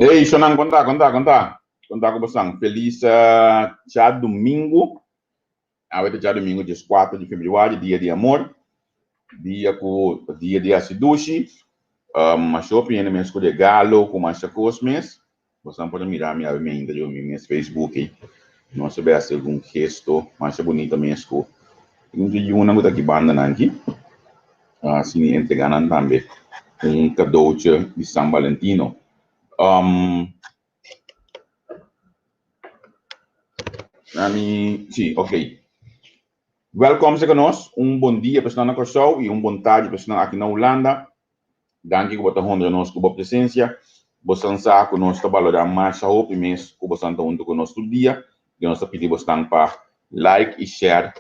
Hey, Shonan, konta, konta, konta. Konta ku bosan. Felis djadumingu. Awe ta djadumingu 14 di febrüari, dia di amor. Dia ku dia di hasi dushi. Masha hopi hende mes ku regalo, ku masha kos mes. Bosan por a mira mi awe meinta riba mi mes Facebook ei. Nos a bai hasi algun gesto masha bunita mes ku un di yunan ku ta aki bandanan aki. Asina entrega nan tambe un cadeautje di San Valentino. Nami, sí, ok. Welkom seka nos. Un bon dia pa esnan na Kòrsou i un bon tardi pa esnan aki na Hulanda. Danki ku bo ta honra nos ku bo presensia. Bosan sa ku nos ta balorá masha hopi mes ku bosan ta huntu ku nos tur dia. I nos ta pidi bosnan pa like i share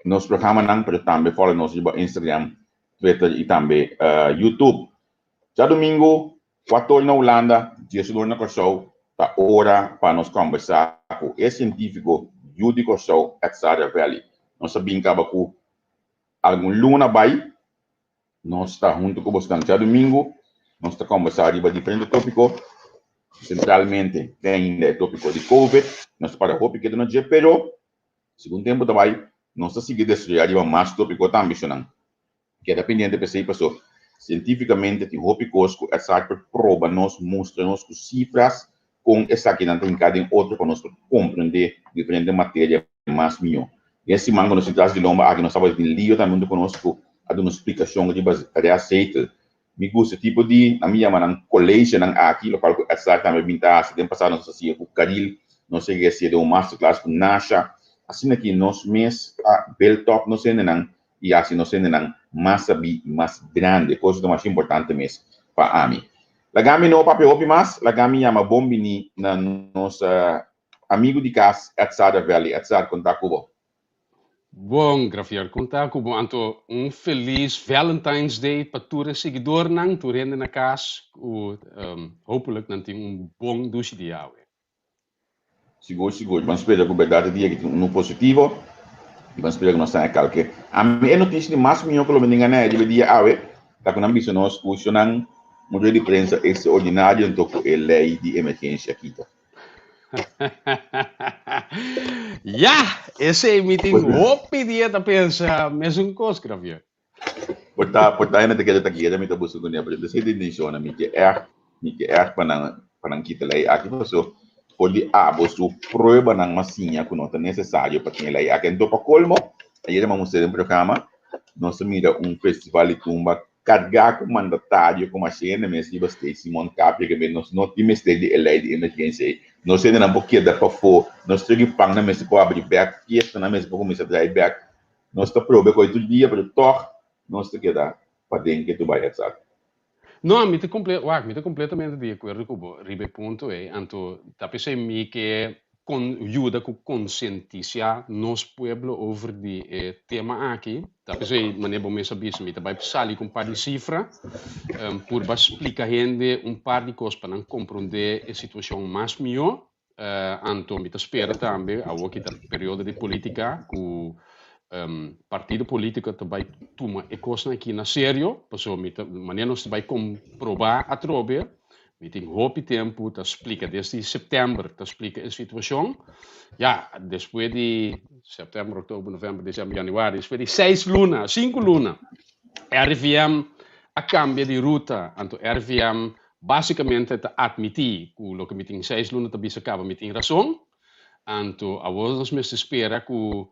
nos programanan, pero tambe follow nos riba Instagram, Twitter i tambe YouTube. Djadumingu, kuator na Hulanda, diesun or na Kòrsou, ta ora pa nos kòmbersá ku e sientífiko yu di Kòrsou, Edsar Ravelli. Nos a bin kaba ku algun luna bai, nos ta huntu ku bosnan djadumingu, nos ta kòmbersá riba diferente tópiko, sentralmente te ainda e tópiko di Covid, nos ta para hopi ketu na dje, pero segun tempu ta bai, nos ta sigui desaroyá riba mas tópiko tambe, shonnan. Keda pendiente p'esei paso sientífikamente tin hopi kos ku Edzard por proba nos, mustra nos ku sifras kon esakinan ta hinká den otro pa nos por komprendé diferente materia mas mihó. Den e siman ku nos tin tras di lomba aki nos tabata tin Leo tambe huntu ku nos ku a duna splikashon riba tarea Seitel. Mi gusta e tipo di, nan mi yama nan colegenan aki, lokual ku Edzard tambe bin ta hasi. Den pasado nos a hasié ku Karil, nos a yega hasié den un masterclass ku Nasha. Asina ki nos mes a build up nos hendenan i hasi nos hendenan mas sabí i mas grandi. E kos ta masha importante mes pa ami. Laga mi no papia hopi mas, laga mi yama bon biní na nos amigu di kas Edsard Ravelli. Edsard, kon ta ku bo? Bon, Gravier, kon ta ku bo? Anto un felis Valentine's Day pa tur e siguidornan, tur hende na kas ku hopelijk nan tin un bon dushi dia awe. Sigur, sigur. Ban spera ku bèrdat e dia aki tin unu positivo i ban spera ku nos ta haña kalke. Ami e notisia di mas mihó ku lo mi tin gana riba e dia awe ta ku nan bisa nos ku shonnan murió di prensa ekstraordinario anto ku e lei di emergensia kita. Ya! Esei mi tin hopi dia ta pensa mesun kos, Gravier. Por ta, por ta hende ta kere ta kere mi ta buska kuné, pero esei ta intenshonnan. Mi ke ègt, mi ke ègt pa nan, pa nan kita lei aki paso for di abo su pruebanan mas siña ku no ta nesesario pa tin e lei aki. Anto pa kolmo, ayera mi a mustra den programa, nos a mira un festival di tumba kargá ku mandatario ku masha hende mes riba stage, Simon Capria ke nos no tin mester di e lei di emergensia ei. Nos hendenan por keda pafó, nos triki pannan mester por abri bèk, fiestanan mester por kuminsá drai bèk. Nos ta probe koe tur dia, pero tog nos ta keda paden ke tur bai etzak. No, mi ta comple, wak, mi ta completamente di acuerdo cu bo riba e punto ei, anto ta p'esei mi ke con yuda cu concientisia nos pueblo over di e tema aki, ta p'esei manera bo mes a bisa mi ta bai sali cu un par di cifra, purba splica hende un par di cos pa nan compronde e situacion mas miho. Anto mi ta spera tambe, awor ki ta periodo di politica, cu partido politico ta bay tuma e cosnan aki na serio, pasobra mi ta, manera nos ta bay comproba atrobe, mi tin hopi tempo ta splica, desde september ta splica e situacion, ya, despues di september, october, november, december, januari, despues di seis luna, cinco luna, RIVM a cambia di ruta, anto RIVM Básicamente ta admití ku loke mi tin seis luna ta bisa kaba mi tin rason, anto awor nos mester spera ku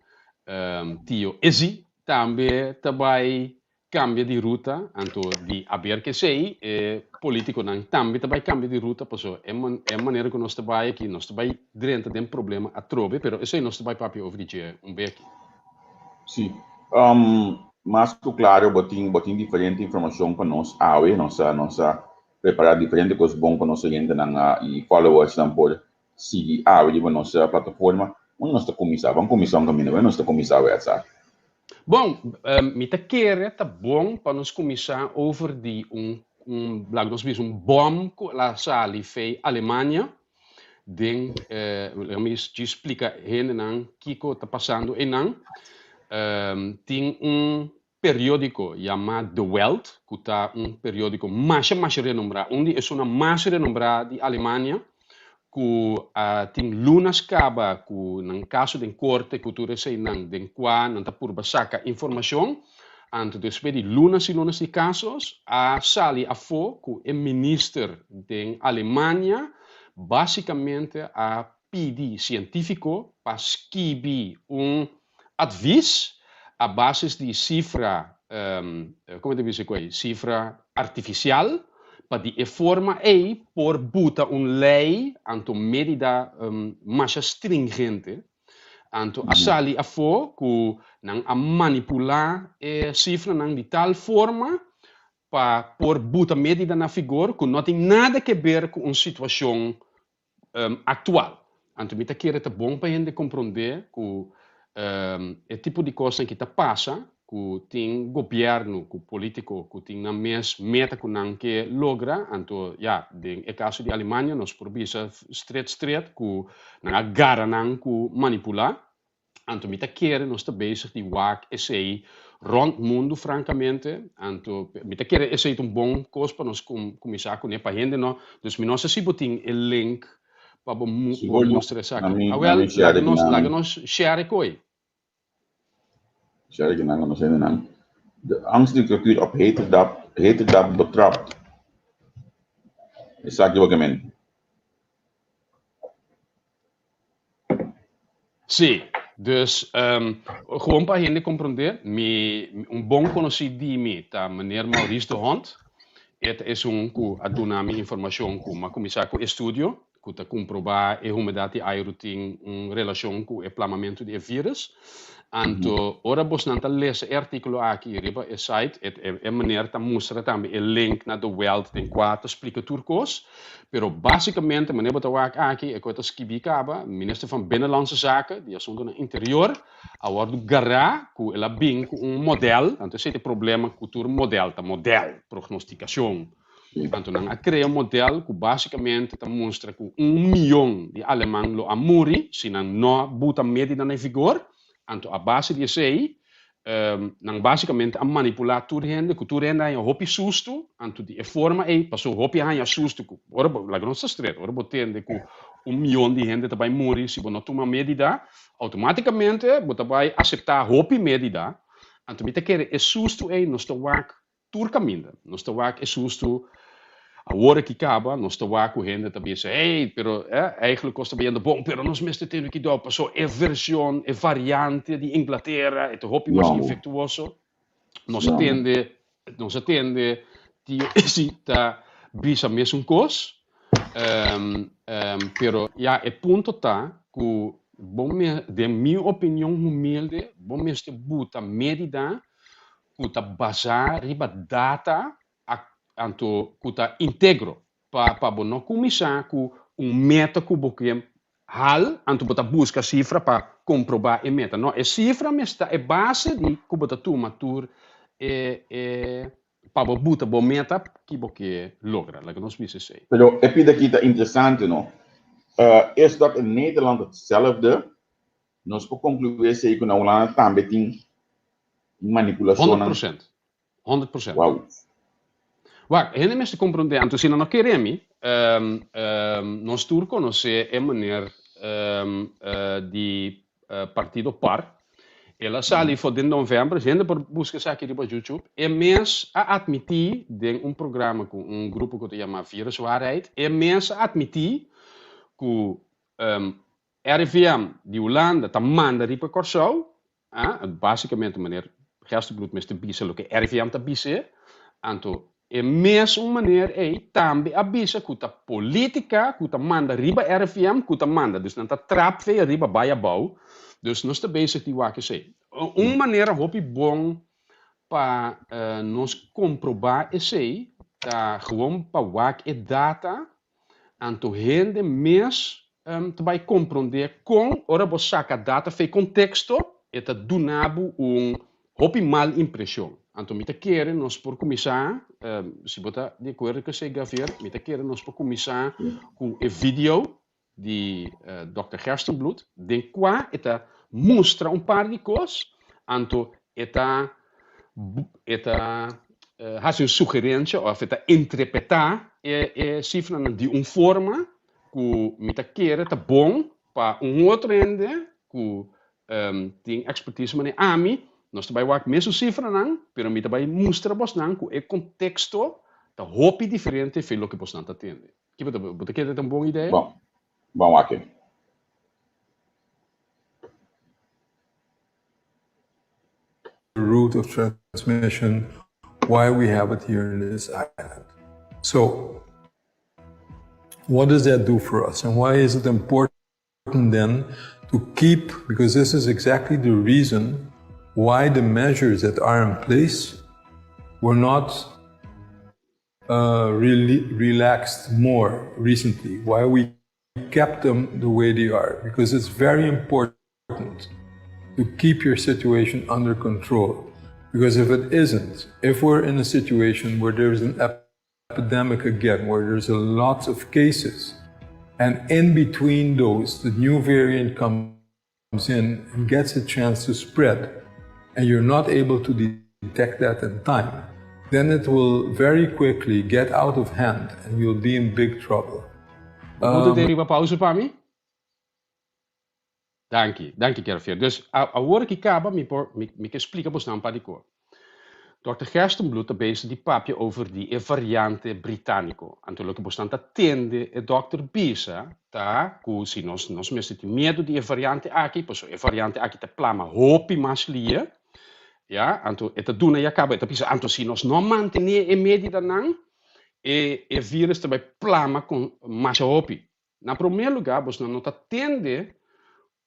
tio Izzy tambe ta bai kambia di ruta, anto di aber ku esei e polítikonan tambe ta bai kambia di ruta pasobra e e manera ku nos ta bai aki nos ta bai drenta den problema atrobe, pero esei nos ta bai papia over di dje un beki. Sí, mas ku klaro bo tin bo tin diferente informashon pa nos awe, nos a nos a prepará diferente kos bon pa nos oyentenan i followersnan por sigui awe riba nos plataforma. Unda nos ta kuminsá? Ban kuminsá un kaminda, unda nos ta kuminsá awe Edzard? Bon, mi ta kere ta bon pa nos kuminsá over di un un laga nos bisa un bòm ku a sali fei Alemania den laga mi djis splika hendenan kiko ta pasando einan. Tin un periódiko yamá De Welt, ku ta un periódiko masha masha renombrá, un di esunnan mas renombrá di Alemania, ku a tin lunas kaba ku nan kaso den korte ku tur eseinan den kua nan ta purba saka informashon. Anto despues di lunas i lunas di kasos a sali afó ku e minister den Alemania básikamente a pidi sientífiko pa skibi un advis a basis di sifra, como ta bisa cu ei, sifra artificial, pa di e forma ei por buta un ley anto medida masha stringente. Anto a sali afo cu nan a manipula e sifranan di tal forma pa por buta medida na figor cu no tin nada ke ber cu un situacion aktual. Anto mi ta kere ta bon pa hende komprondé ku e tipo di kosnan ki ta pasa, ku tin gobièrnu, ku polítiko ku tin nan mes meta ku nan ke logra. Anto ya, den e kaso di Alemania nos por bisa stret stret ku nan a gara nan ku manipulá. Anto mi ta kere nos ta bezig di wak esei rond mundu francamente. Anto mi ta kere esei ta un bon kos pa nos kuminsá kuné pa hende no. Dus mi no sa si bo tin e link pa bo Sigur no. mustra Na esaki. mi na Awel, mi share laga nos kinan. laga nos share e koe. Share kinan ku nos hendenan. De angstdictatuur op heterdaad heterdaad betrapt. Esaki bo ke men. Sí, dus gewoon pa hende comprende, mi un bon conoci di mi ta meneer Maurice de Hond. E ta esun cu a duna mi informacion cu m'a cuminsa cu estudio, cu ta comproba e humedad di airu tin un relacion cu e plamamento di e virus. Anto ora bosnan ta lesa e articulo aki riba e site, e e meneer ta mustra tambe e link na De Welt den cua ta splica tur cos. Pero básicamente, manera bo ta wak aki, e koe ta skibí kaba, Minister van Binnenlandse Zaken, di Asuntonan Interior, a wòrdu gará ku el a bin ku un modèl, anto esei ta e problema ku tur modèl ta modèl, prognostikashon. Anto nan a krea un modèl ku básicamente ta mustra ku un mion di aleman lo a muri si nan no buta medidanan en vigor, anto a base di esei Nan básicamente a manipulá tur hende, ku tur hende a haña hopi sustu, anto di e forma ei, pasobra hopi a haña sustu ku ora bo, laga nos ta stret, ora bo tende ku un mion di hende ta bai muri si bo no tuma medida, automáticamente bo ta bai aseptá hopi medida, anto mi ta kere e sustu ei nos ta wak Tur kaminda nos ta wak e sustu awor aki kaba, nos ta wak ku hende ta bisa, hey, pero eh, eigenlijk kos ta bayendo bon, pero nos mester tene kidou paso e version, e variante di Inglatera e ta hopi mas infectuoso. Nos a tende, nos a tende tio Esi ta bisa mesun kos, um, um, pero ya e punto ta ku bo me, den mi opinion humilde, bo mester buta medida ku ta basá riba data anto ku ta integro pa pa bo no kuminsá ku un meta ku bo ke hal anto bo ta buska sifra pa komprobá e meta. No, e sifra mes ta e base di ku bo ta tuma tur e e pa bo buta bo meta ki bo ke logra. Laga nos bisa esei. Pero e pida aki ta interesante no. Is dat in Nederland hetzelfde? Nos por konkluí esei ku na Hulanda tambe tin Honderd manipulashonnan. procent. 100%. Wou. Wak, hende mester komprondé, anto si nan no kere mi, nos tur konosé e meneer di partido par. El a sali for den november, hende por buska esaki riba YouTube. E mes a atmití den un programa ku un grupo ku ta yama Viruswaarheid, e mes a atmití ku RIVM di Hulanda ta manda riba Kòrsou, a, básikamente meneer Gerstenbluth mester bisa loke RIVM ta bis'é, anto e mesun meneer ei tambe a bisa ku ta polítika ku ta manda riba RIVM ku ta manda, dus nan ta trap vea riba bai abou, dus nos ta bezig di wak esei. Un manera hopi bon pa nos komprobá esei ta gewoon pa wak e data. Anto hende mes ta bai komprondé kon ora bo saka data fei konteksto e ta duna bo un hopi mal impreshon. Anto mi ta kere nos por kuminsá, si bo ta di akuerdo ku esei Gavier, mi ta kere nos por kuminsá ku e video di dòkter Gerstenbluth den kua e ta mustra un par di kos, anto e ta. E ta hasi un sugerencia of e ta interpreta e cifranan di un forma cu mi ta kere ta bon pa un otro hende cu tin expertise manera ami, nos ta bai wak mesun cifranan, pero mi ta bai mustra bosnan cu e contexto ta hopi diferente fe loke bosnan ta tende. Ki bo ta, bo ta kere ta un bon idea? Bon, bon wak e. Route of transmission, why we have it here in this island. So, what does that do for us? And why is it important then to keep, because this is exactly the reason why the measures that are in place were not relaxed more recently, why we kept them the way they are, because it's very important to keep your situation under control. Because if it isn't, if we're in a situation where there's an epidemic again, where there's a lot of cases, and in between those, the new variant comes in and gets a chance to spread, and you're not able to detect that in time, then it will very quickly get out of hand and you'll be in big trouble. Bo por riba pauze pa mi? Danki, danki Kerfier. Dus awor ku kaba mi por mi ke splika bosnan pa di kor. Dr. Gerstenbluth ta bezig di papia over di e variante britániko. Anto loke bosnan ta tende e dòkter bisa ta ku si nos mester tin miedu di e variante aki, pasobra e variante aki ta plama hopi mas lie, ya, anto e ta duna ya kaba, e ta bisa anto si nos no mantené e medidanan, e virus ta bai plama kon masha hopi. Na promé lugá bosnan no ta tende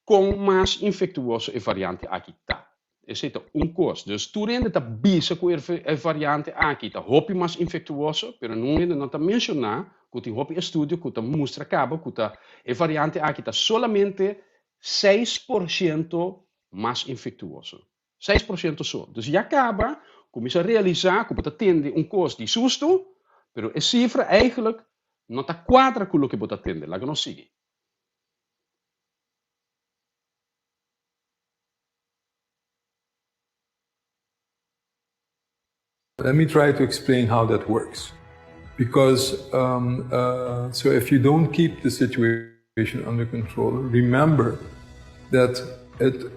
kon mas infektuoso e variante aki ta. Esei ta un kos. Dus tur hende ta bisa ku e variante aki ta hopi mas infektuoso, pero niun hende no ta menshoná ku tin hopi estudio ku ta mustra kaba ku ta e variante aki ta solamente 6% mas infektuoso. 6% so. Dus ya kaba kuminsá realisá ku bo ta tende un kos di sustu, pero e sifra eigenlijk no ta kuadra ku loke bo ta tende. Laga nos sigui. Let me try to explain how that works. Because, so if you don't keep the situation under control, remember that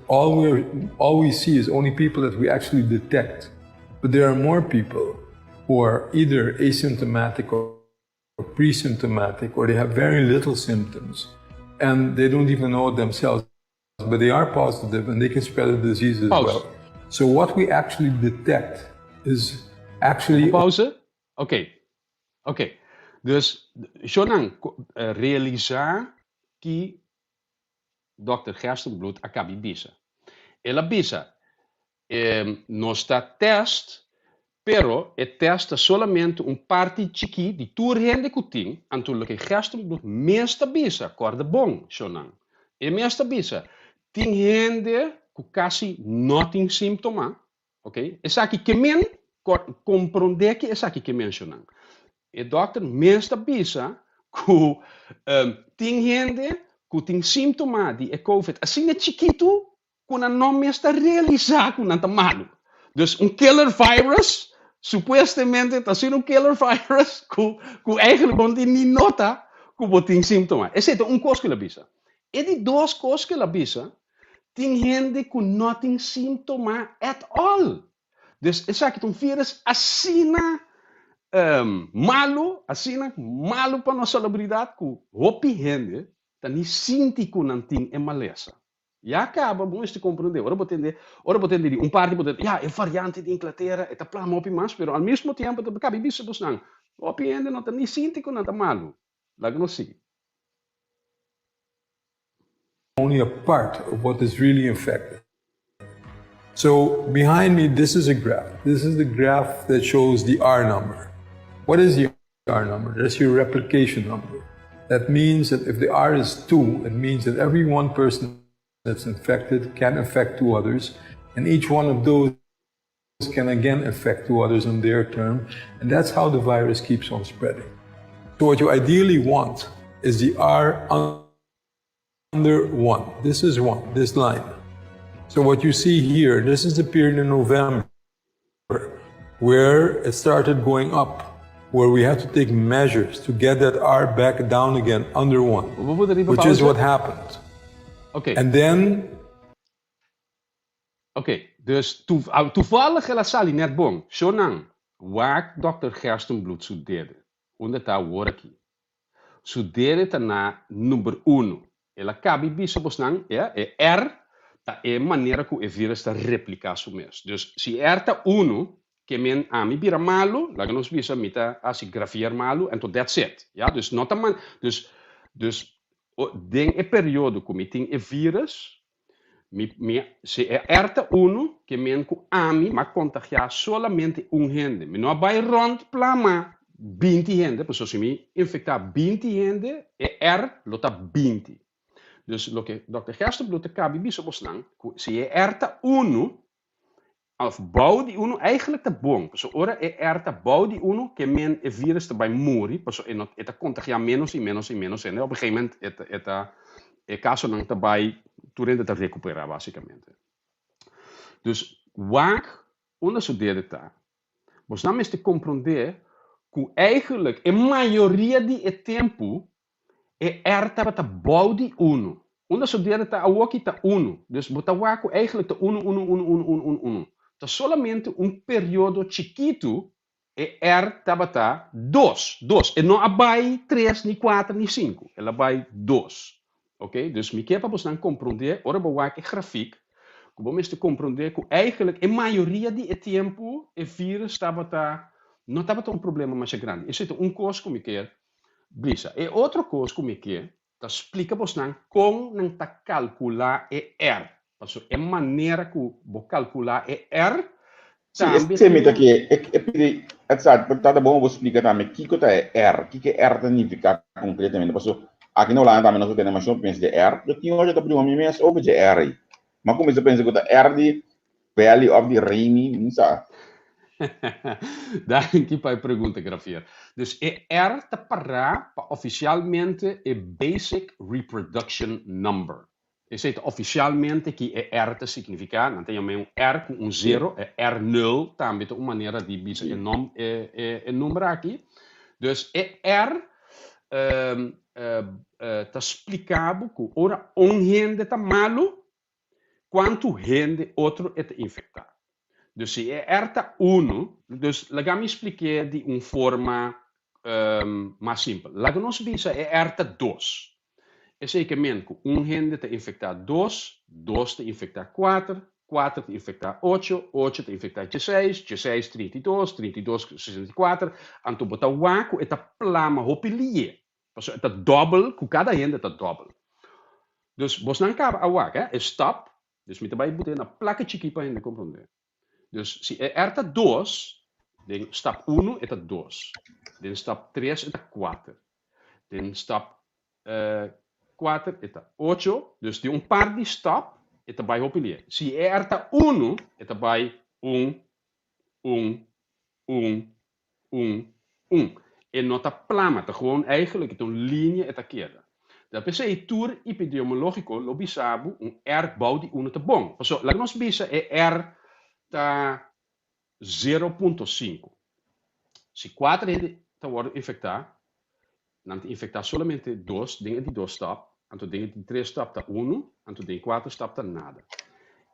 all we see is only people that we actually detect. But there are more people who are either asymptomatic or pre-symptomatic, or they have very little symptoms, and they don't even know it themselves, but they are positive and they can spread the disease as Pauze. well. So what we actually detect is actually Pauze? Oké. Oké. Dus, Shonan, realisá ki Dr. Gerstenbluth a kaba di bisa. El a bisa, nos ta test, pero e test ta solamente un parti chikí di tur hende ku tin, anto loke Gerstenbluth mes ta bisa, kòrda bon, Shonan, e mes ta bisa, tin hende ku kasi no tin símptoma, ok, esaki ke men, komprondé ke esaki ke men, Shonan. E dòkter mes ta bisa ku tin hende ku tin símptoma di e covid asina chikitu ku nan no mes ta realisá ku nan ta malu. Dus un killer virus, supuestamente ta asina un killer virus ku ku eigenlijk bo no tin ni nota ku bo tin símptoma. Esei ta un kos ku el a bisa. E di dos kos ku el a bisa, tin hende ku no tin símptoma at all. Dus esaki ta un virus asina malu, asina malu pa nos salubridat ku hopi hende ta ni sinti ku nan tin e malesa. Ya kaba bo mester komprendé, ora bo tende, ora bo tende di un parti bo tende, ya e variante di Inglatera e ta plama hopi mas, pero al mismo tiempo ta kabi bisa bosnan, hopi hende no ta ni sinti ku nan ta malu. Laga nos sigui. Only a part of what is really infected. So behind me, this is a graph. This is the graph that shows the R number. What is the R number? That's your replication number. That means that if the R is 2, it means that every one person that's infected can affect 2 others, and each one of those can again affect 2 others on their term, and that's how the virus keeps on spreading. So what you ideally want is the R under 1. This is 1, this line. So what you see here, this is the period in November. Where it started going up, where we had to take measures to get that R back down again under one, Bo por riba which is pausa? what happened. And then Ok, dus toevallig el a sali net bon. Shonan, wak Dòkter Gerstenbluth su dede. Unda ta awor aki? Su dede ta na number uno. El a kabi bisa bosnan, ya, e R ta e manera ku e virus ta repliká su mes. Dus si e R ta uno, ke men ami bira malu, laga nos bisa mi ta hasi gravier malu, anto that's it. Ya, dus no ta man, dus, dus den e periodo ku mi tin e virus, Mi, mi, si e R ta unu, ke men ku ami m'a kontagiá solamente un hende. Mi no a bai rònt plama 20 hende, pasobra si mi infektá 20 hende, e R lo ta 20. Dus loke Dòkter Gerstenbluth ta kabi bisa bosnan, ku si e R ta unu, Of bou di unu eigenlijk ta bon, pasobra ora e R ta bou di unu ke men e virus ta bai muri, pasobra e no e ta kontagiá ménos i ménos i ménos hende, op een gegeven moment e ta e ta e kasonan ta bai tur hende ta rekuperá basikamente. Dus wak unda su dede ta. Bosnan mester komprondé ku eigenlijk e mayoria di e tempu E R tabata bou di unu. Unda su dede ta awoki ta unu. Dus bo ta wak ku eigenlijk ta unu, unu, unu, unu, unu, unu, unu. Ta solamente un periodo chikitu e R tabata dos, dos. E no a bai tres, ni kuater, ni sinku. El a bai dos. Oké, dus mi ke pa bosnan komprondé ora bo wak e grafik, ku bo mester komprondé ku eigenlijk e mayoria di e tempu e virus tabata, no tabata un problema masha grandi. Esei ta un kos ku mi ke Bisa, E otro kos ku mi ke ta splika bosnan kon nan ta kalkulá e R. Pasobra e manera ku bo kalkulá e R Sí, tambe esei mi tin ta un. ke e pidi exacto, pero ta ta bon bo splika tambe kiko ta e R, kiko e R ta nifiká konkretamente. Pasobra aki na Hulanda tambe nos ta tene masha hopi pensa dje R, pero tin ora ta broma mi mes over dje R ei. Mi a kuminsá pensa ku ta R di Valley of di Rainy, mi sa. Danki pa e pregunta, Gravier. Dus e R ta pará pa ofisialmente e Basic Reproduction Number. Esei ta ofisialmente ki e R ta signifiká. Nan ta yama e un R ku un zero, e R nul tambe ta un manera di bisa e nom e e number aki. Dus e R ta splika bo ku ora un hende ta malu, Kuantu hende otro e ta infektá? Dus si e R ta unu, dus laga mi splik'é di un forma mas simpel. Laga nos bisa e R ta dos. Esei ke men ku un hende ta infektá dos, dos ta infektá kuater, kuater ta infektá ocho, ocho ta infektá dieseis, dieseis 32, 32 64, anto bo ta wak ku e ta plama hopi lié. Pasobra e ta dòbel, ku kada hende ta dòbel. Dus bosnan kaba a wak, e stap, dus mi ta bai bot'é na plaka chikí pa hende komprondé. Dus si e R ta dos, den stap unu e ta dos, den stap tres e ta kuater, den stap kuater e ta ocho, dus den un par di stap e ta bai hopi lié. Si e R ta unu, e ta bai un, un, un, un, un. E no ta plama, ta gewoon eigenlijk e ta un linia e ta keda. Ta p'esei tur epidemiológiko lo bisa bo un R bou di uno ta bon. Pasobra laga nos bisa e R ta 0.5. Si kuater hende ta wòrdu infektá, nan ta infektá solamente dos den e di dos stap, anto den e di tres stap ta unu, anto den e kuater stap ta nada.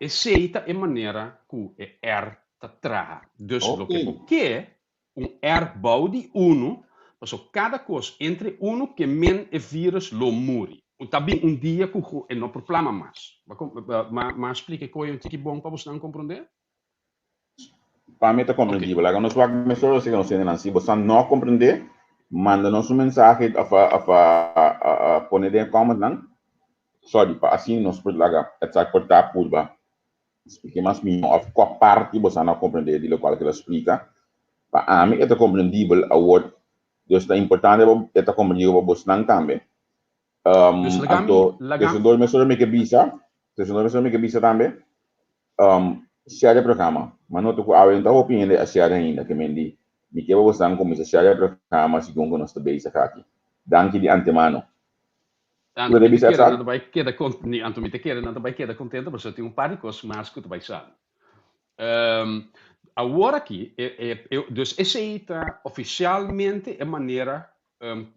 Esei ta e manera ku e R ta traha. Dus loke bo ke, un R bou di unu, pasobra kada kos entre unu ke men e virus lo muri. Ta bin un dia ku e no por plama mas. M'a splika e koe un tiki bon pa bosnan komprondé? Pa mi ta komprendibel. Laga nos wak mesora si nos hendenan. Si boso no komprendé, manda nos un mensahe òf òf pone den e commentnan. Sorry, pa asina nos por laga esaki por ta purba splika mas mihó òf kua parti boso no komprendé di lokual ku el a splika. Pa ami e ta komprendibel awor, dus ta importante pa e ta komprendibel pa bosnan tambe. Dus laga mi, Anto, laga. Tesendor mesora mi ke bisa, Tesendor mesora mi ke bisa tambe, share e programa. Ma nota ku awe no ta hopi hende a share ainda, ke men di, mi ke pa bosnan kuminsá share e programa segun ku nos ta bezig aki. Danki di antemano. Anto Ku ta mi ta bisa kere esaki? nan ta bai keda kon, ni anto mi ta kere nan ta bai keda kontento pasobra tin un par di kos mas ku ta bai sali. Awor aki, e, e, e, dus esei ta ofisialmente e manera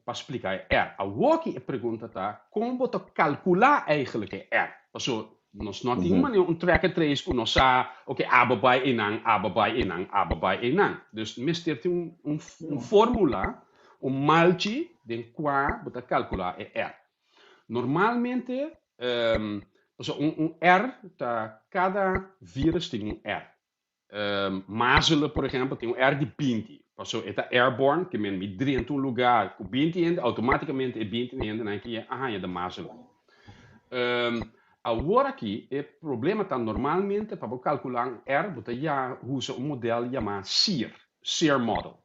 pa splika e R. Awor aki e pregunta ta, kon bo ta kalkulá eigenlijk e R? Paso nos no tin manera un track and trace ku nos sa, oke, abo bai einan, abo bai einan, abo bai einan. Dus mester tin un, un, un fórmula, un malchi den kua bo ta kalkulá e R. Normalmente, pasobra un, un R ta, kada virus tin un R. Mazelen, por ehempel, tin un R di 20. Pasobra e ta airborne, ke men mi drenta un lugar ku 20 hende, automaticamente e 20 hendenan aki a haña de mazelen. Awor aki e problema ta normalmente pa bo kalkulá un R bo ta ya usa un model yamá SEER, SEER model.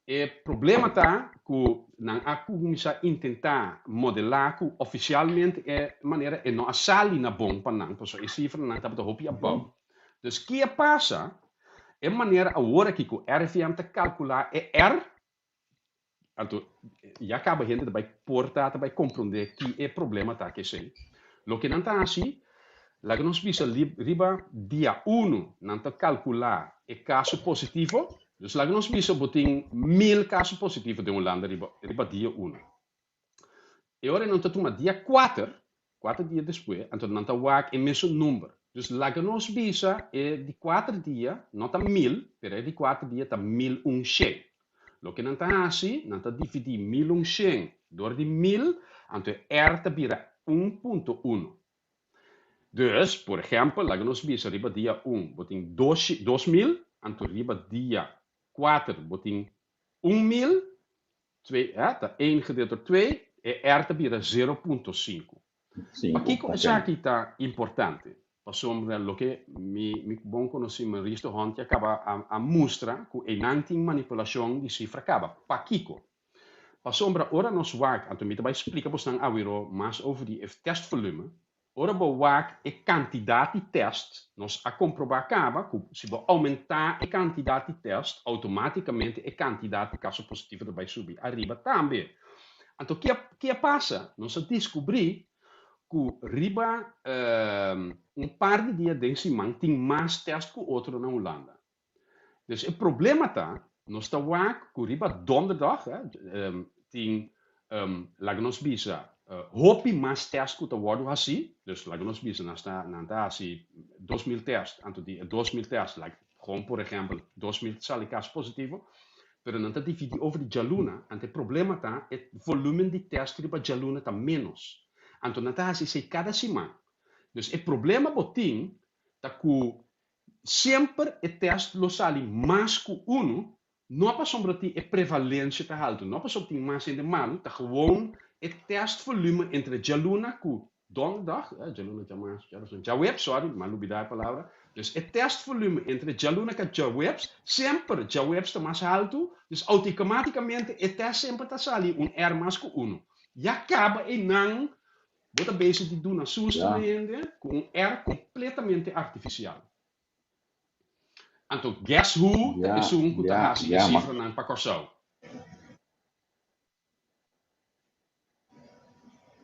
E problema ta ku nan a kuminsá intentá modelá ku ofisialmente e manera e no a sali na bon pa nan, pasobra e sifranan tabata hopi abou. Dus ki a pasa? E manera awor aki ku RIVM ta kalkulá e R, anto ya kaba hende ta bai por ta ta bai komprondé ki e problema ta ku esei. Loke nan ta hasi, laga nos bisa riba dia unu nan ta kalkulá e kaso positivo, dus laga nos bisa bo tin 1000 kaso positivo den Hulanda riba riba dia unu. E ora nan ta tuma dia kuater, kuater dia despues, anto nan ta wak e mesun number. Dus laga nos bisa e di kuater dia no ta 1000, pero e di kuater dia ta 1100. Loke nan ta hasi, nan ta dividí 1100 dor di 1000, anto e R ta bira 1.1. Dus, por ehèmpel, laga nos bisa riba dia un bo tin dos 2000, anto riba dia kuater bo tin 1000, Twee, hè, ta één gedeeld door twee, e R ta bira 0.5. Sinku, Pakiko ok. esaki ta importante? Pasobra loke mi mi bon konosí Maurice de Hond ya kaba a a mustra ku einan tin manipulashon di sifra kaba. Pakiko? Pasobra ora nos wak, anto mi ta bai splika bosnan awiro mas over di e testvolume, Ora bo wak e kantidat di tèst, nos a komprobá kaba ku si bo oumentá e kantidat di tèst, outomátikamente e kantidat di kaso positivo ta bai subi ariba tambe. Anto ki a ki a pasa? Nos a diskubrí ku riba un par di dia den siman tin mas tèst ku otro na Hulanda. Dus e problema ta, nos ta wak ku riba donderdag tin, laga nos bisa, hopi mas tèst ku ta wòrdu hasí. Dus laga nos bisa nan ta nan ta hasi 2000 tèst, anto di e 2000 tèst, like gewoon por ehèmpel 2000 ta sali kaso positivo, pero nan ta dividí over di djaluna, anto e problema ta e volúmen di tèst riba djaluna ta ménos. Anto nan ta hasi esei kada siman. Dus e problema bo tin ta ku Semper e tèst lo sali mas ku unu, no pasobra tin e prevalensia ta haltu, no pasobra tin mas hende malu, ta gewoon e tèstvolume entre djaluna ku donderdag, djaluna, djamars, djaroson, djaweps, sorry, mi a lubidá e palabra, dus e tèstvolume entre djaluna ka djaweps, semper djaweps ta mas haltu, dus outomátikamente e tèst semper ta sali un R mas ku unu. Ya kaba einan Bo ta bezig di duna susto na hende ku un air kompletamente artifisial. Anto guess who ta esun ku ta hasi e sifranan pa Kòrsou?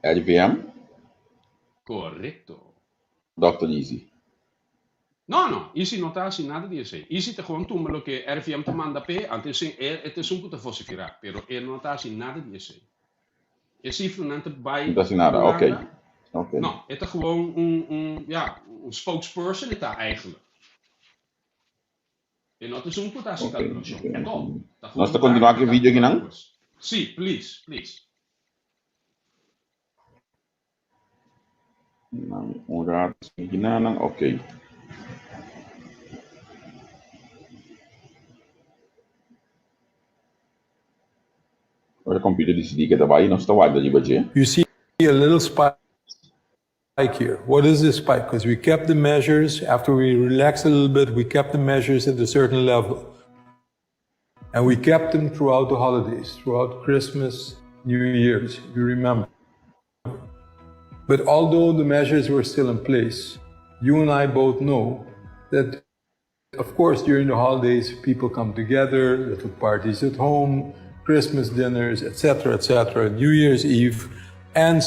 RIVM? Korekto. Dòkter Izzy. No, no, Izzy no ta hasi nada di esei. Izzy ta gewoon tuma loke RIVM ta manda p'e, anto e ta esun ku ta vosiferá, pero e no ta hasi nada di esei. E sifranan ta bai No ta hasi nada, ok. Hulanda. Ok. No, e ta gewoon un, un, ja, un spokesperson e ta eigenlijk. E no ta esun ku ta hasi Ok, kalkulashon ok. at all. Ta Nos gewoon ta wak kontinuá e ku e video kalkulá akinan? despues. Sí, please, please. Nan un rato akinan, ok. Ora computer dicidi ke ta bai, nos ta warda riba dje. You see a little spike here. What is this spike? Because we kept the measures, after we relaxed a little bit, we kept the measures at a certain level. And we kept them throughout the holidays, throughout Christmas, New Year's, you remember. But although the measures were still in place, you and I both know that Of course, during the holidays, people come together, little parties at home, Christmas dinners, etc., etc., New Year's Eve, and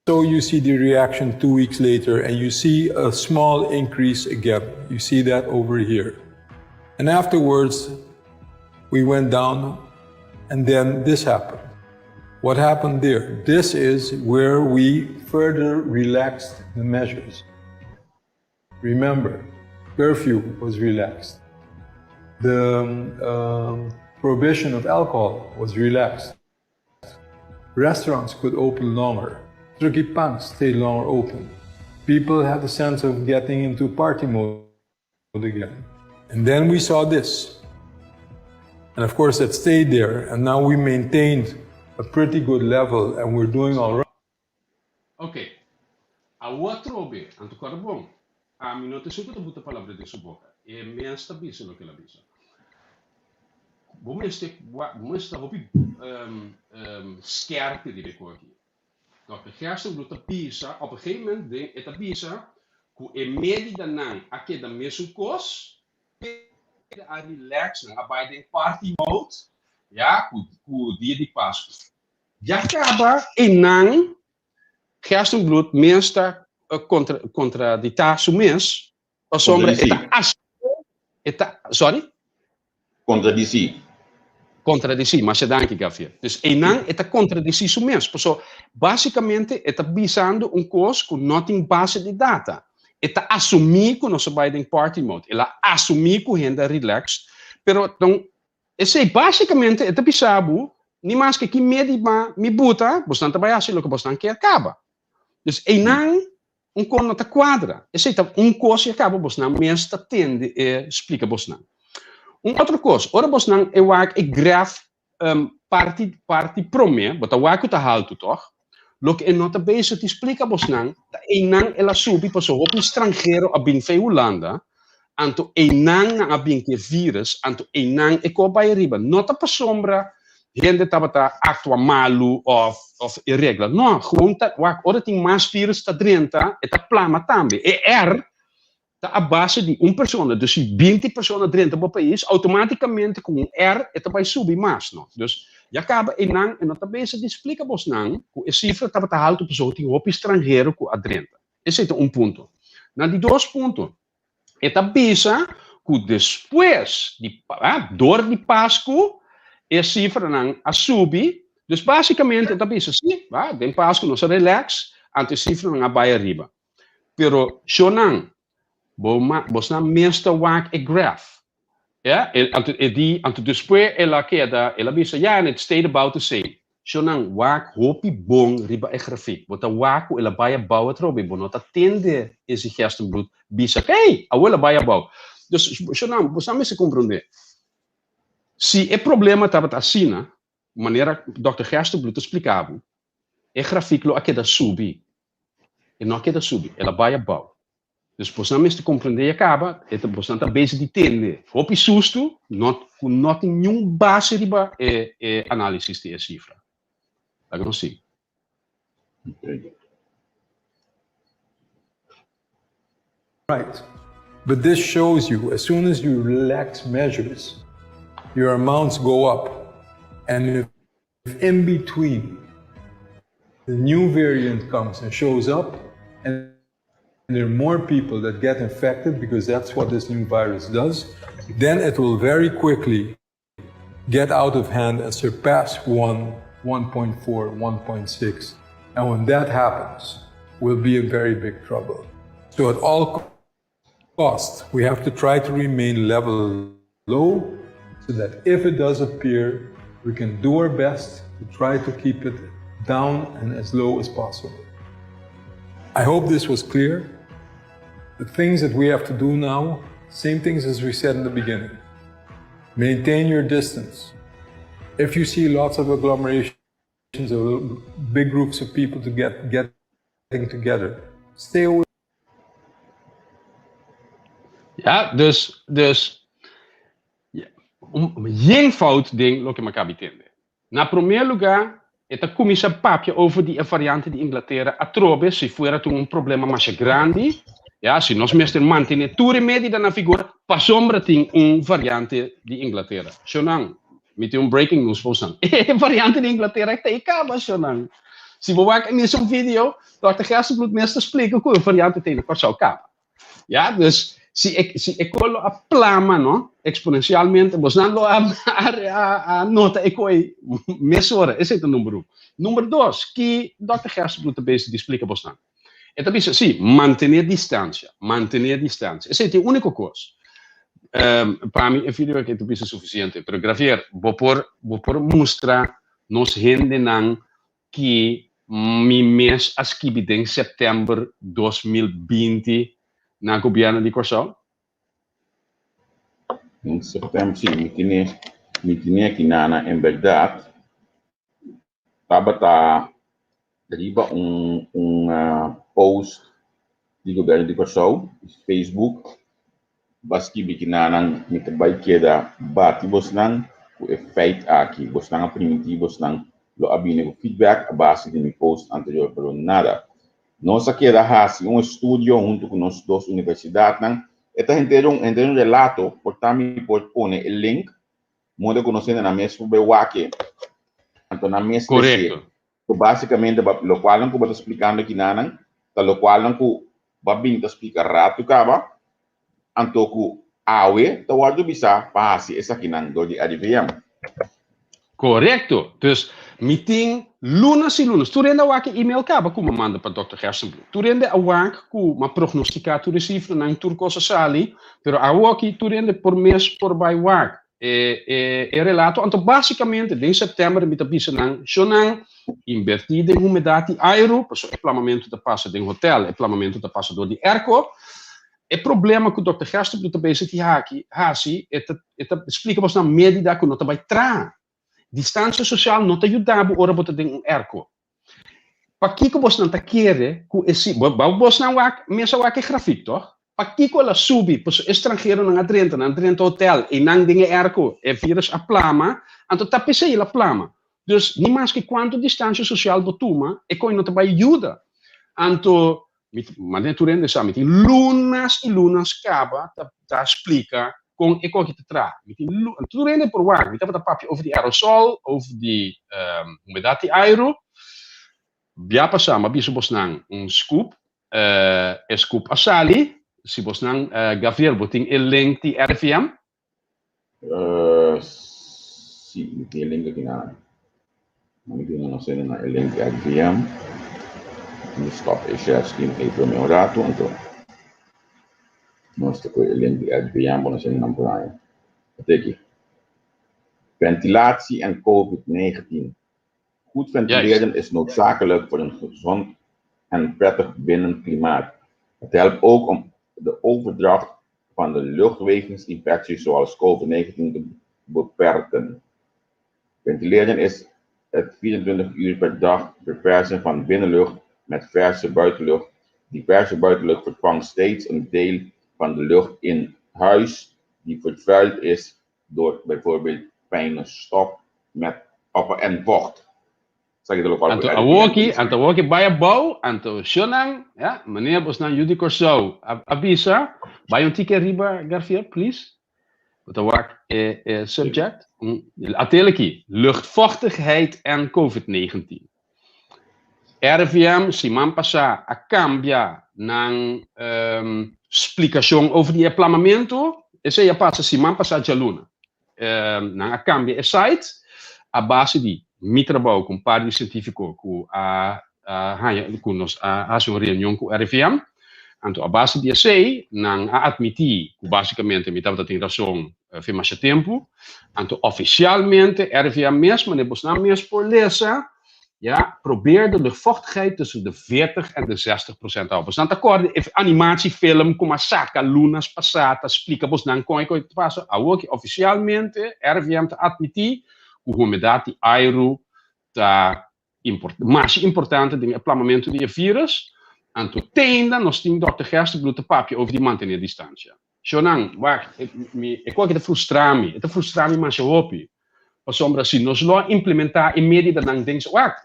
So you see the reaction 2 weeks later, and you see a small increase again. You see that over here. And afterwards, we went down, and then this happened. What happened there? This is where we further relaxed the measures. Remember, curfew was relaxed. The prohibition of alcohol was relaxed. Restaurants could open longer. Truk'i Pan stayed longer open. People had a sense of getting into party mode again. And then we saw this. And of course, it stayed there. And now we maintained a pretty good level and we're doing all right. Ok. Awor atrobe, anto kòrda bon. Ami no ta esun ku ta buta palabra den su boka. E mes ta bisa loke el a bisa. Bo mester bo mester ta hopi skèrpi riba e kos aki. Dòkter Gerstenbluth ta bisa, op een gegeven moment den e ta bisa ku e medidanan a keda mesun kos, pero a relax, nan a bai den party mode, ya, ku dia di Pasku. Ya kaba einan Gerstenbluth mes ta kontra kontraditá su mes pasobra e ta e ta sorry? Kontradisí. Kontradisí, masha danki Gavier. Dus einan e ta kontradisí su mes, pasobra básikamente e ta bisando un kos ku no tin base di data. E ta asumí ku nos a bai den party mode, el a asumí ku hende a relax, pero don esei básikamente e ta bisa bo, ni maske ki medi mi buta, bosnan ta bai hasi loke bosnan kier kaba. Dus einan un kos no ta kuadra. Esei ta un kos i a kaba bosnan mes ta tende e splika bosnan. Un otro kos, ora bosnan e wak e graf parti parti promé, bo ta wak ku ta haltu tòg? Loke e no ta bezig di splika bosnan ta einan el a subi pasobra hopi stranhero a bin fei Hulanda, anto einan nan a bin ku e virus, anto einan e kos bai ariba. No ta pasobra hende tabata aktua malu òf òf e regla, no, gewoon ta wak ora tin mas virus ta drenta e ta plama tambe. E R ta a base di un persona, dus si 20 persona drenta bo pais, automaticamente cu un R e ta bay subi mas, no. Dus ya caba eynan e no ta bezig di splica bosnan cu e cifra tabata halto pasobra tin hopi stranhero cu a drenta. Esey ta un punto. Na di dos punto, e ta bisa cu despues di, door di Pascu e cifranan a subi, dus basicamente e ta bisa si, den Pascu nos a relax, anto e cifranan a bay ariba. Pero shownan, bo ma, bosnan mes ta wak e graph. Ja, e, anto e di, anto despues el a keda, el a bisa, ja, and it stayed about the same. Shownan, wak hopi bon riba e grafiek. Bo ta wak ku el a bai abou atrobe, bo no ta tende ese Gerstenbluth bisa, hey, awor el a bai abou. Dus, shownan, bosnan mester komprondé. Si e problema tabata asina, manera Dòkter Gerstenbluth ta splika bo, e grafiek lo a keda subi. E no a keda subi, el a bai abou. Dus bosnan mester komprendé ya kaba, e ta bosnan ta bezig di tende hopi sustu, no ku no tin niun base riba e e análisis di e sifra. Laga nos sigui. Right. But this shows you, as soon as you relax measures, your amounts go up. And if in between the new variant comes and shows up, and there are more people that get infected, because that's what this new virus does, then it will very quickly get out of hand and surpass 1, 1.4, 1.6. And when that happens, we'll be in very big trouble. So at all costs, we have to try to remain level low so that if it does appear, we can do our best to try to keep it down and as low as possible. I hope this was clear. The things that we have to do now, same things as we said in the beginning. Maintain your distance. If you see lots of agglomerations of big groups of people to get getting together, stay away. Ja, dus ja, un yen fout den loke mi a kaba di tende. Na promé lugá, e ta kuminsá papia over di e variante di Inglatera atrobe si fuera tin un problema masha grandi, ya, si nos mester mantené tur e medida na vigor pasobra tin un variante di Inglatera. Shownan, mi tin un breaking news pa bosan. E variante di Inglatera ta e kaba, shownan. Si bo wak e mesun video, Dòkter Gerstenbluth mes ta splika ku e variante ta na Kòrsou kaba. Ya, dus si e si e kos lo a plama, no, eksponensialmente, bosnan lo a a nota e koi mesora. Esei ta number un. Number dos, ki Dòkter Gerstenbluth ta bezig di splika bosnan? E ta bisa, sí, mantené distansia, mantené distansia. Esei ta e úniko kos. Pa mi e video aki ta bisa sufisiente, pero Gravier, bo por bo por mustra nos hendenan ki mi mes a skibi den sèptèmber 2020 na gobièrnu di Kòrsou? Den sèptèmber, sí, mi tene mi tene aki nana, en bèrdat tabata riba un un post di gobièrnu di Kòrsou, Facebook, Ba skibi ki nanan mi ta bai keda bati bosnan ku e feit aki. Bosnan a primintí bosnan lo a bini ku feedback a base di mi post anterior, pero nada. Nos a keda hasi un estudio huntu ku nos dos universidatnan. E ta henter un henter un relato, por ta mi por pone e link moda ku nos hende nan mes por bai wak e. Anto nan mes les'é. Korekto. Ku basikamente ba lokualnan ku bo ta splikando kinanan ta lokualnan ku bo a bin ta splika ratu kaba, anto ku awe ta wòrdu bisá pa hasi esakinan dor di RIVM. Korekto. Dus mi tin lunas i lunas. Tur hende a wak e email kaba ku mi a manda pa Dòkter Gerstenbluth. Tur hende a wak ku mi a prognostiká tur e sifranan, tur kos a sali, pero awoki tur hende por mes por bai wak. E, e, e relato. Anto básicamente den september mi ta bisa nan, shonan, invertí den humedat i airu, pasobra e plamamentu ta pasa den hotel, e plamamentu ta pasa dor di airco. E problema ku Dòkter Gerstenbluth ta bezig di haki, hasi, e ta, e ta splika bosnan medida ku no ta bai traha. Distansia sosial no ta yuda bo ora bo ta den un airco. Pakiko bosnan ta kere ku e si, bo bosnan wak, mes a wak e grafik toch? Pakiko el a subi? Pasobra e stranheronan a drenta, nan a drenta hotel, einan den e airco e virus a plama, anto ta p'esei el a plama. Dus ni maske kuantu distansia sosial bo tuma, e koi no ta bai yuda. Anto Mi ta manda tur hende sa mi tin lunas i lunas kaba ta ta splika kon e koki ta traha. Mi tin lu tur hende por wak. Mi tabata papia over di aerosol, over di humedat di airu. Bia pasá mi a bisa bosnan un scoop, e scoop a sali. Si bosnan, Gabriel bo tin e link di RIVM? Sí, mi tin e link aki na. Mi tin no sé na e link di RVM. Mi stop e share screen ei prome un ratu, anto nos ta koe e link di RVM pa nos hende nan por haña. Ate aki. Ventilatie en COVID-19. Goed ventileren is noodzakelijk voor een gezond en prettig binnenklimaat. Het helpt ook om de overdracht van de luchtweginfecties zoals COVID-19 te beperken. Ventileren is het 24 uur per dag verversen van binnenlucht met verse buitenlucht. Die verse buitenlucht vervangt steeds een deel van de lucht in huis die vervuild is door bijvoorbeeld fijne stof met of en vocht. Esaki ta lokual ku Anto RIVM awoki, ta anto awoki bai abou, anto shonnan, ya, meneer bosnan yu di Kòrsou a a bisa, bai un tiki ariba Garfield, please. Bo ta wak e e subject. Un, atel aki, luchtvochtigheid en COVID-19. RIVM siman pasá a kambia nan splikashon over di e plamamentu. Esei a pasa siman pasá djaluna. Nan a kambia e site a base di mi trabou ku un par di sientífiko ku a haña ku nos a hasi un reunion ku RIVM. Anto a base di esei nan a atmití ku básikamente mi tabata tin rason fin masha tempu. Anto ofisialmente RIVM mes, manera bosnan mes por lesa, ja, probeer de luchtvochtigheid tussen de 40 en de 60% hou. Bosnan ta kòrda e animatiefilm ku a saka lunas pasá ta splika bosnan kon e kos ta pasa? Awoki ofisialmente RIVM ta atmití ku humedat di airu ta masha importante den e plamamentu di e virus. Anto te ainda nos tin Dòkter Gerstenbluth ta papia over di mantené distansia. Shownan, wak, mi, e kos aki ta frustra mi, e ta frustra mi masha hopi. Pasobra si nos lo a implementá e medidanan den, wak,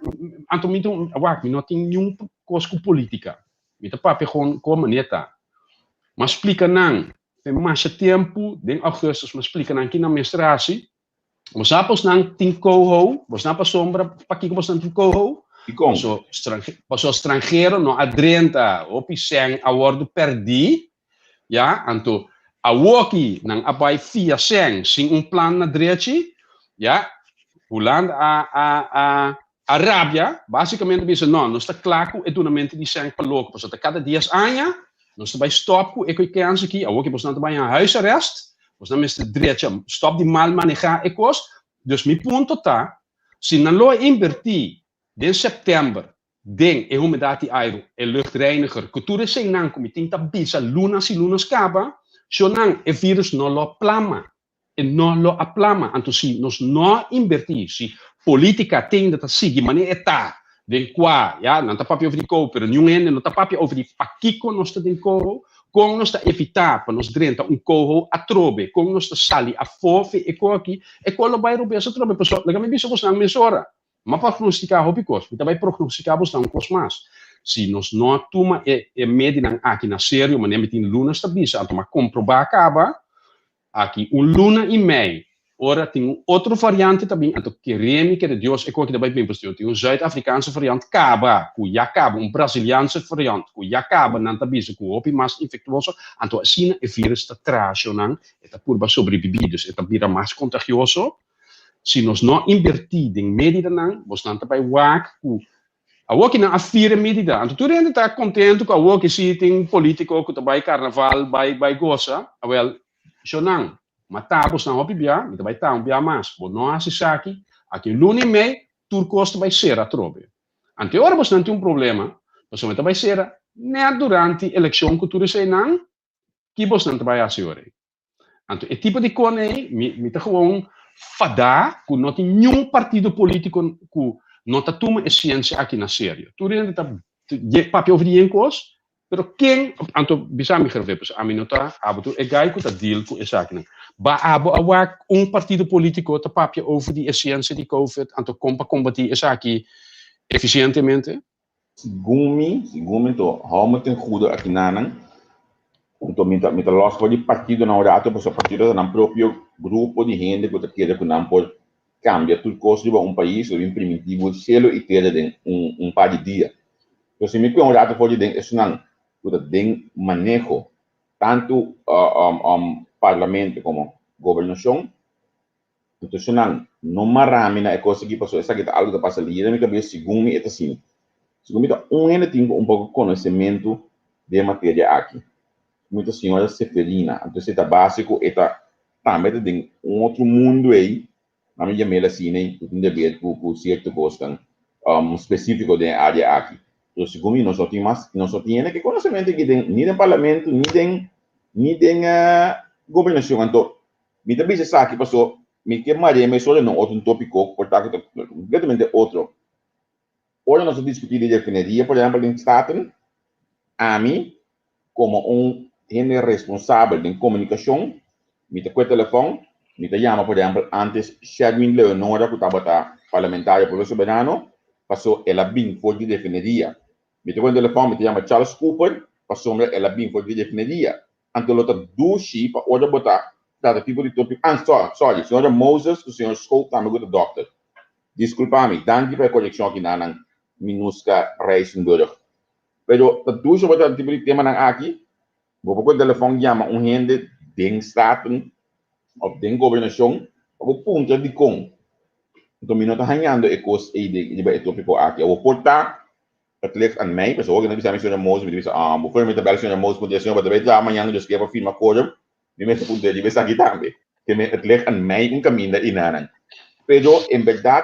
anto mi ta, wak, mi no tin niun kos ku polítika. Mi ta papia gewoon kon manera ta. Mi a splika nan fe masha tempu, den augustus mi a splika nan ki nan mester hasi. Bo sa bosnan tin koho, bosnan pasobra pakiko bosnan tin koho? Dikon? Paso paso stranhero no a drenta, hopi sèn a wòrdu pèrdí, ya, anto awoki nan a bai fia sèn sin un plan na drechi, ya, Hulanda a a a a rabia, básikamente bisa no, nos ta kla ku e dunamentu di sèn pa loko, pasobra ta kada dies aña nos ta bai stòp ku e koe kèns aki, awoki bosnan ta bai haña huisarrest, bosnan mester drecha, stòp di mal manehá e kos, dus mi punto ta, Si nan lo a inbertí den sèptèmber den e humedat di airu, e luchtreiniger, ku tur eseinan ku mi tin ta bisa lunas i lunas kaba, shonnan e virus no lo a plama. E no lo a plama. Anto si nos no a inbertí, si polítika tende ta sigui manera e ta den kua, ya, nan ta papia over di kou, pero niun hende no ta papia over di pakiko nos ta den kou, Kon nos ta evitá pa nos drenta un koho atrobe? Kon nos ta sali afó fi e ko aki? E ko lo bai robes atrobe. Pasobra, laga mi bisa bosnan mesora, mi a prognostiká hopi kos, mi ta bai prognostiká bosnan un kos mas. Si nos no a tuma e e medinan aki na serio, manera mi tin lunas ta bisa, anto mi a komprobá kaba, Aki un luna i mei, ora tin un otro variante ta bin, anto kere mi kere Dios e koki ta bai bin, pasobra tin un Zuid-Afrikaanse variant kaba, ku ya kaba, un Braziliaanse variant ku ya kaba, nan ta bisa ku hopi mas infektuoso, anto asina e virus ta trashonan, e ta purba sobrebibí, dus e ta bira mas kontagioso. Si nos no inbertí den medidanan, bosnan ta bai wak ku Awor ki nan a fira e medida, anto tur hende ta kontentu ku awor ki si tin politiko ku ta bai karnaval, bai bai gosa. Awel, shonnan, mata bosnan hopi bia, mi ta bai ta un bia mas. Bo no hasi esaki, aki un luna i mei, tur kos ta bai sera atrobe. Anto e ora bosnan tin un problema, pasobra e ta bai sera nèt durante elekshon ku tur eseinan, ki bosnan ta bai hasi ora ei? Anto e tipo di kon ei, mi, mi ta gewoon fadá ku no tin niun partido polítiko ku no ta tuma e siensia aki na serio. Tur hende ta papia over di yen kos, pero ken, anto bisa mi Gervé, pasobra ami no ta abo tur e guy ku ta deal ku esakinan. Ba abo a wak un partido polítiko ta papia over di e siensia di covid, anto kon pa kombatí esaki efisientemente? Segun mi, segun mi to hou mi ten goede akinanan, anto mi ta mi ta los for di partidonan un rato pasobra partido ta nan propio grupo di hende ku ta kere ku nan por kambia tur kos riba un pais lo bin primintí bo selo i tera den un un par di dia. Pero si mi kue un rato for di den esunnan ku ta den maneho tantu parlamento komo gobernashon, Entonces nan no mara mi na e cos aki pasobra esaki ta algo ta pasa lier den mi cabes segun mi e ta asina. Segun mi ta un hende tin cu un poco conocemento den e materia aki. Mi ta señora Seferina. Entonces e ta base cu e ta tambe ta den un otro mundo ey, nan mi yam'el asina ey, cu tin de ver cu cu cierto cosnan specifico den e area aki. Pero segun mi nos no tin mas, nos no tin hende cu e conocemento aki den ni den parlamento ni den ni den gobernacion. Anto Mi ta bisa esaki paso mi ke maria mi solo na otro un topico por ta cu ta completamente otro. Ora nos ta discuti di refineria por ehempel den Staten, ami como un hende responsabel den comunicacion mi ta cue telefon, mi ta yama por ehempel antes Sherwin Leonora cu tabata parlamentario Pueblo Soberano paso el a bin for di refineria. Mi ta cue telefon mi ta yama Charles Cooper pasobra el a bin for di refineria. Anto lo ta dushi pa ora bo ta trata tipo di topico. Ah, sorry, sorry, señora Moses cu señor Schoop tambe cu ta dokter. Disculpa mi, danki pa e coreccion aki nanan, Minuska Rijsenburg. Pero ta dushi bo trata tipo di temanan aki, bo por cu e telefon yama un hende den Staten of den gobernacion pa bo puntra dicon. Anto mi no ta hañando e cos ey riba e topico aki. Awor por ta Het ligt aan mij, pasobra hopi ta bisa mi señora Moses, mi ta bisa, ah, bo for mi ta bel señora Moses, puntra señor, bo ta bay traha mañana, Dios kier pa firma quorum, mi mester puntra riba esaki tambe. Te me, het ligt aan mij un caminda y nanan. Pero, en berdad,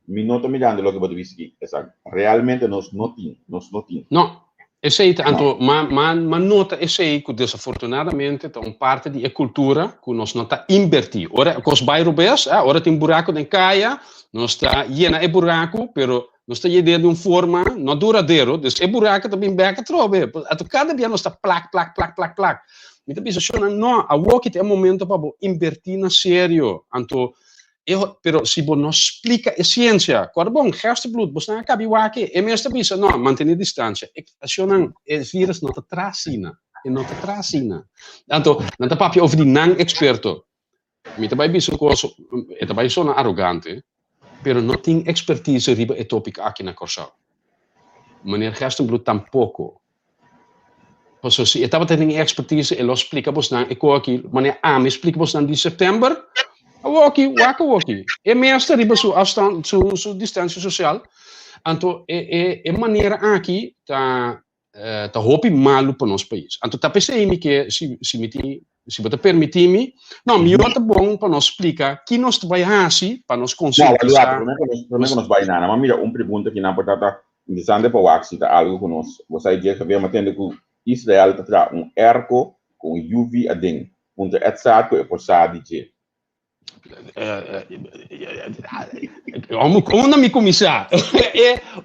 mi no ta mirando loke bo ta bisa aki, esaki. Realmente nos no tin, nos no tin. No, esey ta, anto, ma, ma, ma nota esey cu desafortunadamente ta un parte di e cultura cu nos no ta inberti. Ora e cos bay robes, ah, ora tin buraco den caya, nos ta yena e buraco, pero Nos ta yed'é di un forma no duradero, dus e buraco ta bin bek atrobe. Ato cada bia nos ta plak, plak, plak, plak, plak. Mi ta bisa, Shona, no, awor ki ta e momento pa bo inbertí na serio. Anto, e ho, pero si bo no splika e ciencia, kòrda bon, Gerstenbluth, bosnan a kabi wak e mes ta bisa, no, mantené distancia. E, shonnan, e virus no ta traha asina, e no ta traha asina. Anto, nan ta papia over di nan experto. Mi ta bai bisa un kos, e ta bai sona arogante. Pero no tin expertise riba e topic aki na Kòrsou. Meneer Gerstenbluth tampoko. Paso si e tabata tin expertise e lo splika bosnan e ko aki manera ami splika bosnan di september. Awoki, wak awoki. E mes ta riba su afstand, su distancia social. Anto e e e manera aki ta ta hopi malu pa nos pais. Anto ta p'esei mi ke si si mi tin si bo ta permití mi, no mihó ta bon pa nos splika ki nos ta bai hasi pa nos No, konsientisá. Promé ku nos promé ku nos bai nana, m'a mira un pregunta ki nan por ta ta interesante pa wak si ta algu ku nos bo sa dje Javier, m'a tende ku Israel ta traha un airco ku un UV aden, puntra Edzard ku e por sa di dje. Unda mi kuminsá?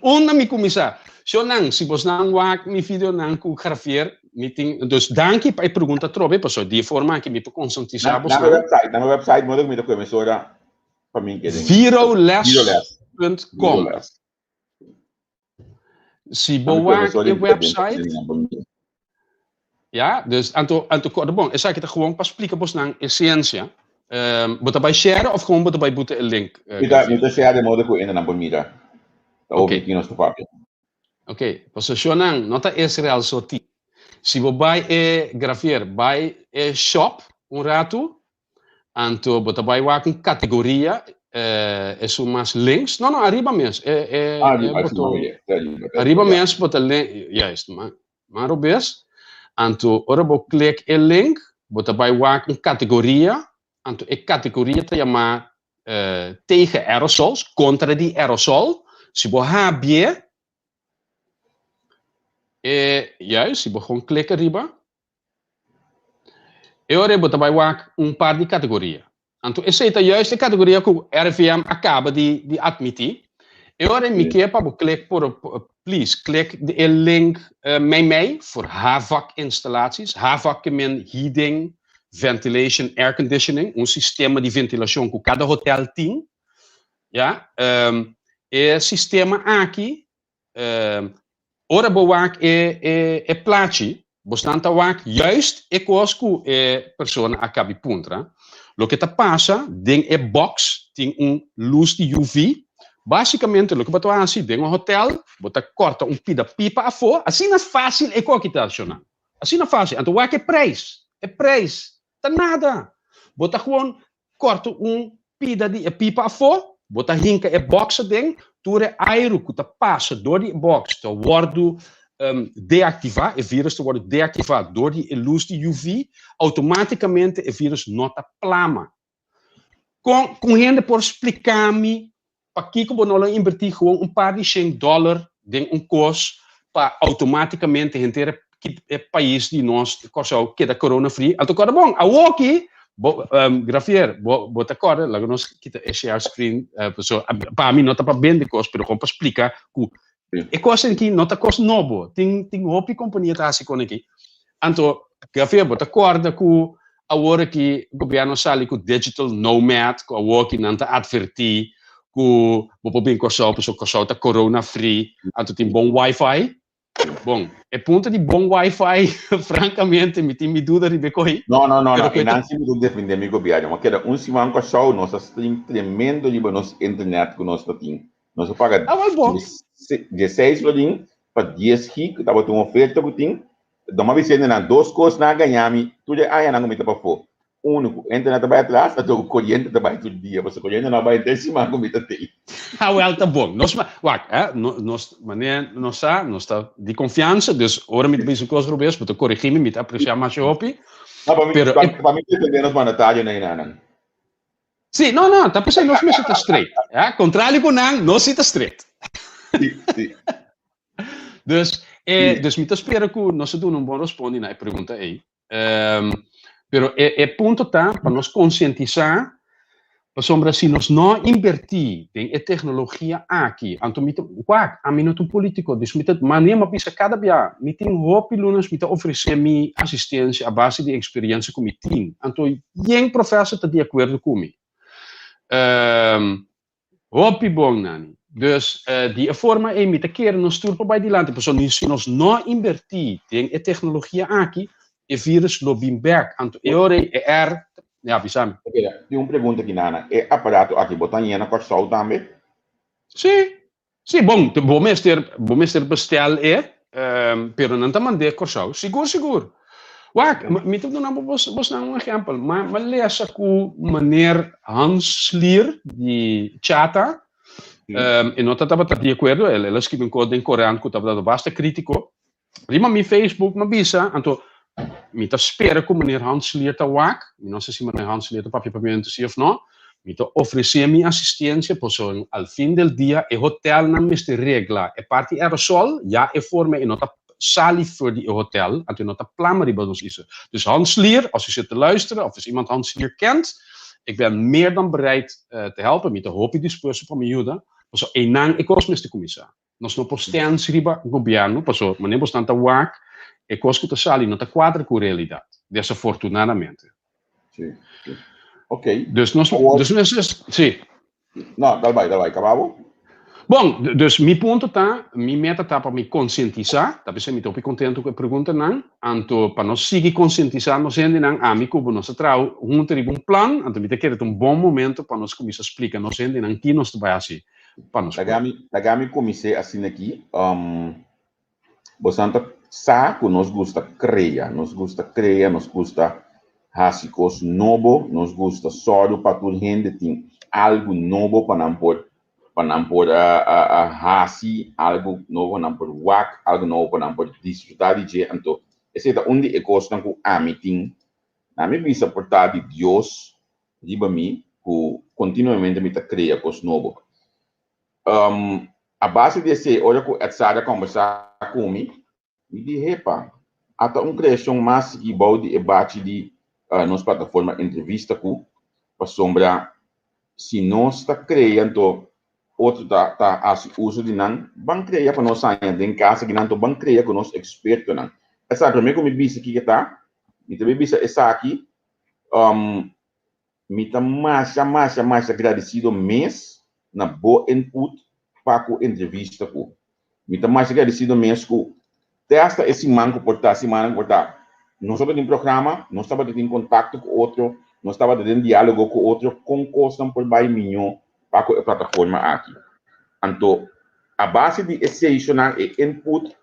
Unda mi kuminsá? Shownan, si bosnan wak mi videonan ku Javier, mi tin, dus danki pa e pregunta atrobe, pasobra di e forma aki mi por konsientisá bosnan. Na mi website, na mi website modo ku mi ta kue mesora pa mi kede. Viroles.com. Si bo wak e website, ja, dus anto anto kòrda bon, esaki ta gewoon pa splika bosnan esensia. Bo ta bai share of gewoon bo ta bai buta e link? Mi ta mi ta share de modo ku hendenan por mira. Ta hopi ki nos ta papia. Ok, pasobra shownan no ta Israel so tin. Si bo bai e Gravier, bai e shop un ratu, Anto bo ta bai wak un kategoria, esun mas links, no no ariba mes, e e e boton, ariba mes bo ta juist, man robes, anto ora bo klik e link bo ta bai wak un kategoria, anto e kategoria ta yama tegen aerosols, kontra di aerosol, si bo habie e juist, si bo gewoon klik ariba. E ora ei bo ta bai wak un par di kategoria. Anto esei ta juist e kategoria ku RIVM a kaba di di atmití. E ora ei mi ke pa bo klik por please klik di e link meimei for HVAC installaties. HVAC ke men heating, ventilation, air conditioning, un sistema di ventilashon ku kada hotel tin. Ya, e sistema aki Ora bo wak e e e plachi, bosnan ta wak juist e kos ku e persona a kabi puntra. Loke ta pasa den e box tin un lus di UV. Basikamente loke bo ta hasi den un hotel, bo ta kòrta un pida pipa afó, asina fásil e koki ta shona. Asina fásil. Anto wak e preis, e preis ta nada. Bo ta gewoon Kòrta un pida di e pipa afó, bo ta hinka e bòks aden, tur e airu ku ta pasa dor di e bòks ta wòrdu deaktivá, e vírus ta wòrdu deaktivá dor di e lus di UV, outomátikamente e vírus no ta plama. Kon ku un hende por splika mi Pakiko bo no lo invertí gewoon un par di shen dòler den un kos pa outomátikamente henter e pais di nos Kòrsou keda corona free? Anto kòrda bon, awoki bo Gravier, bo bo ta kòrda, laga nos kita e share screen, paso pa mi no ta pa bende kos, pero gewoon pa splika ku e kos aki no ta kos nobo, tin tin hopi kompania ta hasi kon aki. Anto, Gavier, bo ta kòrda ku awor aki gobièrnu a sali ku digital nomad, ku awor aki nan ta atvertí ku bo por bin Kòrsou pasobra Kòrsou ta corona free, anto tin bon wifi? Bon, e punto di bon wifi, frankamente mi tin mi duda riba e ko'i. No, no, no, no, e nan si mi ta defendé mi gobièrnu. Bo a keda un siman Kòrsou, nos a stream tremendo riba nos internet ku nos ta tin. Nos a paga dieseis florin pa dies gig, tabata un oferta ku tin. Doma Vicente nan dos kos nan a gaña mi tur e añanan ku mi ta pafó. Unu ku internet ta bai atras, anto ku koriente ta bai tur dia, pasobra koriente no a bai henter siman ku mi ta tei. Awel ta bon. Nos wak, eh, nos manera nos sa, nos ta di konfiansa, dus ora mi ta bisa un kos robes, bo ta korigí mi, mi ta apresiá masha hopi. No, pa mi, pa mi defendé nos mandatarionan enanan. Sí, no, no, ta p'esei nos mester ta straight. Ja, kontrali ku nan, nos sí ta straight. Sí, sí. Dus, eh, dus mi ta spera ku nos a duna un bon respondi na e pregunta ei. Pero e, e punto ta pa nos konsientisá, pasobra si nos no inbertí den e teknologia aki, anto mi ta, wak, ami no ta un polítiko, dus mi ta, manera mi a bisa kada bia, mi tin hopi lunas mi ta ofresé mi asistensia a base di eksperiensia ku mi tin. Anto yen professor ta di akuerdo ku mi. Hopi bon, Nani. Dus, di e forma ei mi ta kere nos tur por bai dilanti, pasobra si nos no inbertí den e teknologia aki, e virus lo bin bèk. Anto e ora ei e R, ya, bisa mi. Tin un pregunta aki, Nana. E aparato aki bo ta hañ'é na Kòrsou tambe? Sí, sí, bon, bo mester, bo mester bestel e, pero nan ta mand'é Kòrsou, sigur sigur. Wak, mi ta duna bo bosnan un ehèmpel. Ma ma lesa ku meneer Hans Slier di Chata, e no ta tabata di akuerdo, el a skibi un kos den korant ku tabata basta krítiko. Riba mi Facebook mi a bisa, anto mi ta spera ku meneer Hans Slier ta wak, mi no sa si meneer Hans Slier ta papia papiamentu si òf no, mi ta ofresé mi asistensia pasobra al fin del dia e hotelnan mester regla e parti aerosol, ya e forma e no ta sali for di e hotel, anto e no ta plama riba nos isla. Dus Hans Slier, als u zit te luisteren of als iemand Hans Slier kent, ik ben meer dan bereid te helpen, mi ta hopi dispuesto pa mi yuda, pasobra einan e kos mester kuminsá. Nos no por stens riba gobierno, paso manera bosnan ta wak, e kos ku ta sali no ta kuadra ku realidat, desafortunadamente. Sí, sí. Ok. Dus nos, dus nos, sí. No, dal bai, dal bai, kaba bo. Bon, dus mi punto ta, mi meta ta pa mi konsientisá, ta p'esei mi ta hopi kontentu ku e preguntanan, anto pa nos sigui konsientisá nos hendenan, ami ku bo nos ta traha huntu riba un plan, anto mi ta kere ta un bon momento pa nos kuminsá splika nos hendenan ki nos ta bai hasi pa nos Laga mi, laga mi kumins'é asina aki. Um, bosan ta sa ku nos gusta krea, nos gusta krea, nos gusta hasi kos nobo, nos gusta sòru pa tur hende tin algu nobo pa nan por pa nan por a, a, a hasi algu nobo pa nan por wak, algu nobo pa nan por disfrutá di dje. Anto, esei ta un di e kosnan ku ami tin. Ami bisa por ta di Dios riba mi ku kontinuamente mi ta krea kos nobo. Um, a base di esei, ora ku Edsard a kombersá ku mi, mi di, Hepa, ata un kreashon mas sigui bou di e bachi di uh, nos plataforma Entrevista ku, pasobra si nos ta krea anto otro ta ta hasi uso di nan, ban krea pa nos haña den kas aki nan, anto ban krea ku nos ekspertonan. Edsard, promé ku mi bisa kiko ta, mi ta bin bisa esaki, Um, mi ta masha, masha, masha gradisido mes na bo input pa ku entrevista ku. Mi ta masha gradisido mes ku te hasta e siman ku por ta, simannan ku por ta, nos tabata tin programa, nos tabata tin kontakto ku otro, nos tabata den diálogo ku otro kon kosnan por bai miñó pa ku e plataforma aki. Anto, a base di esei-shonan, e input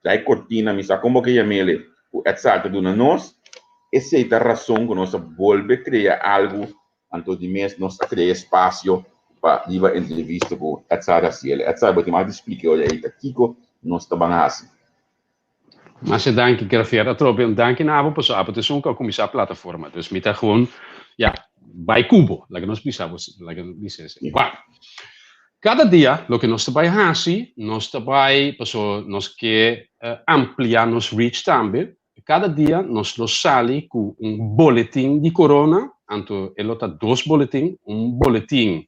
Dai kortina, mi sa kon bo ke yam'ele, ku Edsard ta duna nos, esei ta rason ku nos a bolbe krea algu, anto di mes nos a krea espasio pa riba entrevista ku Edsard hasi el. Edsard, bo tin mas di splika ora ei ta kiko nos ta ban hasi. Masha danki, Gravier. Atrobe un danki na abo pasobra abo ta esun ku a kuminsá plataforma. Dus mi ta gewoon, ya, bai ku bo, laga nos bisa bo, laga nos bisa esei. Wak. Kada dia loke nos ta bai hasi, nos ta bai, paso nos ke amplia nos reach tambe, kada dia nos lo sali ku un boletin di corona, anto e lo ta dos boletin, un boletin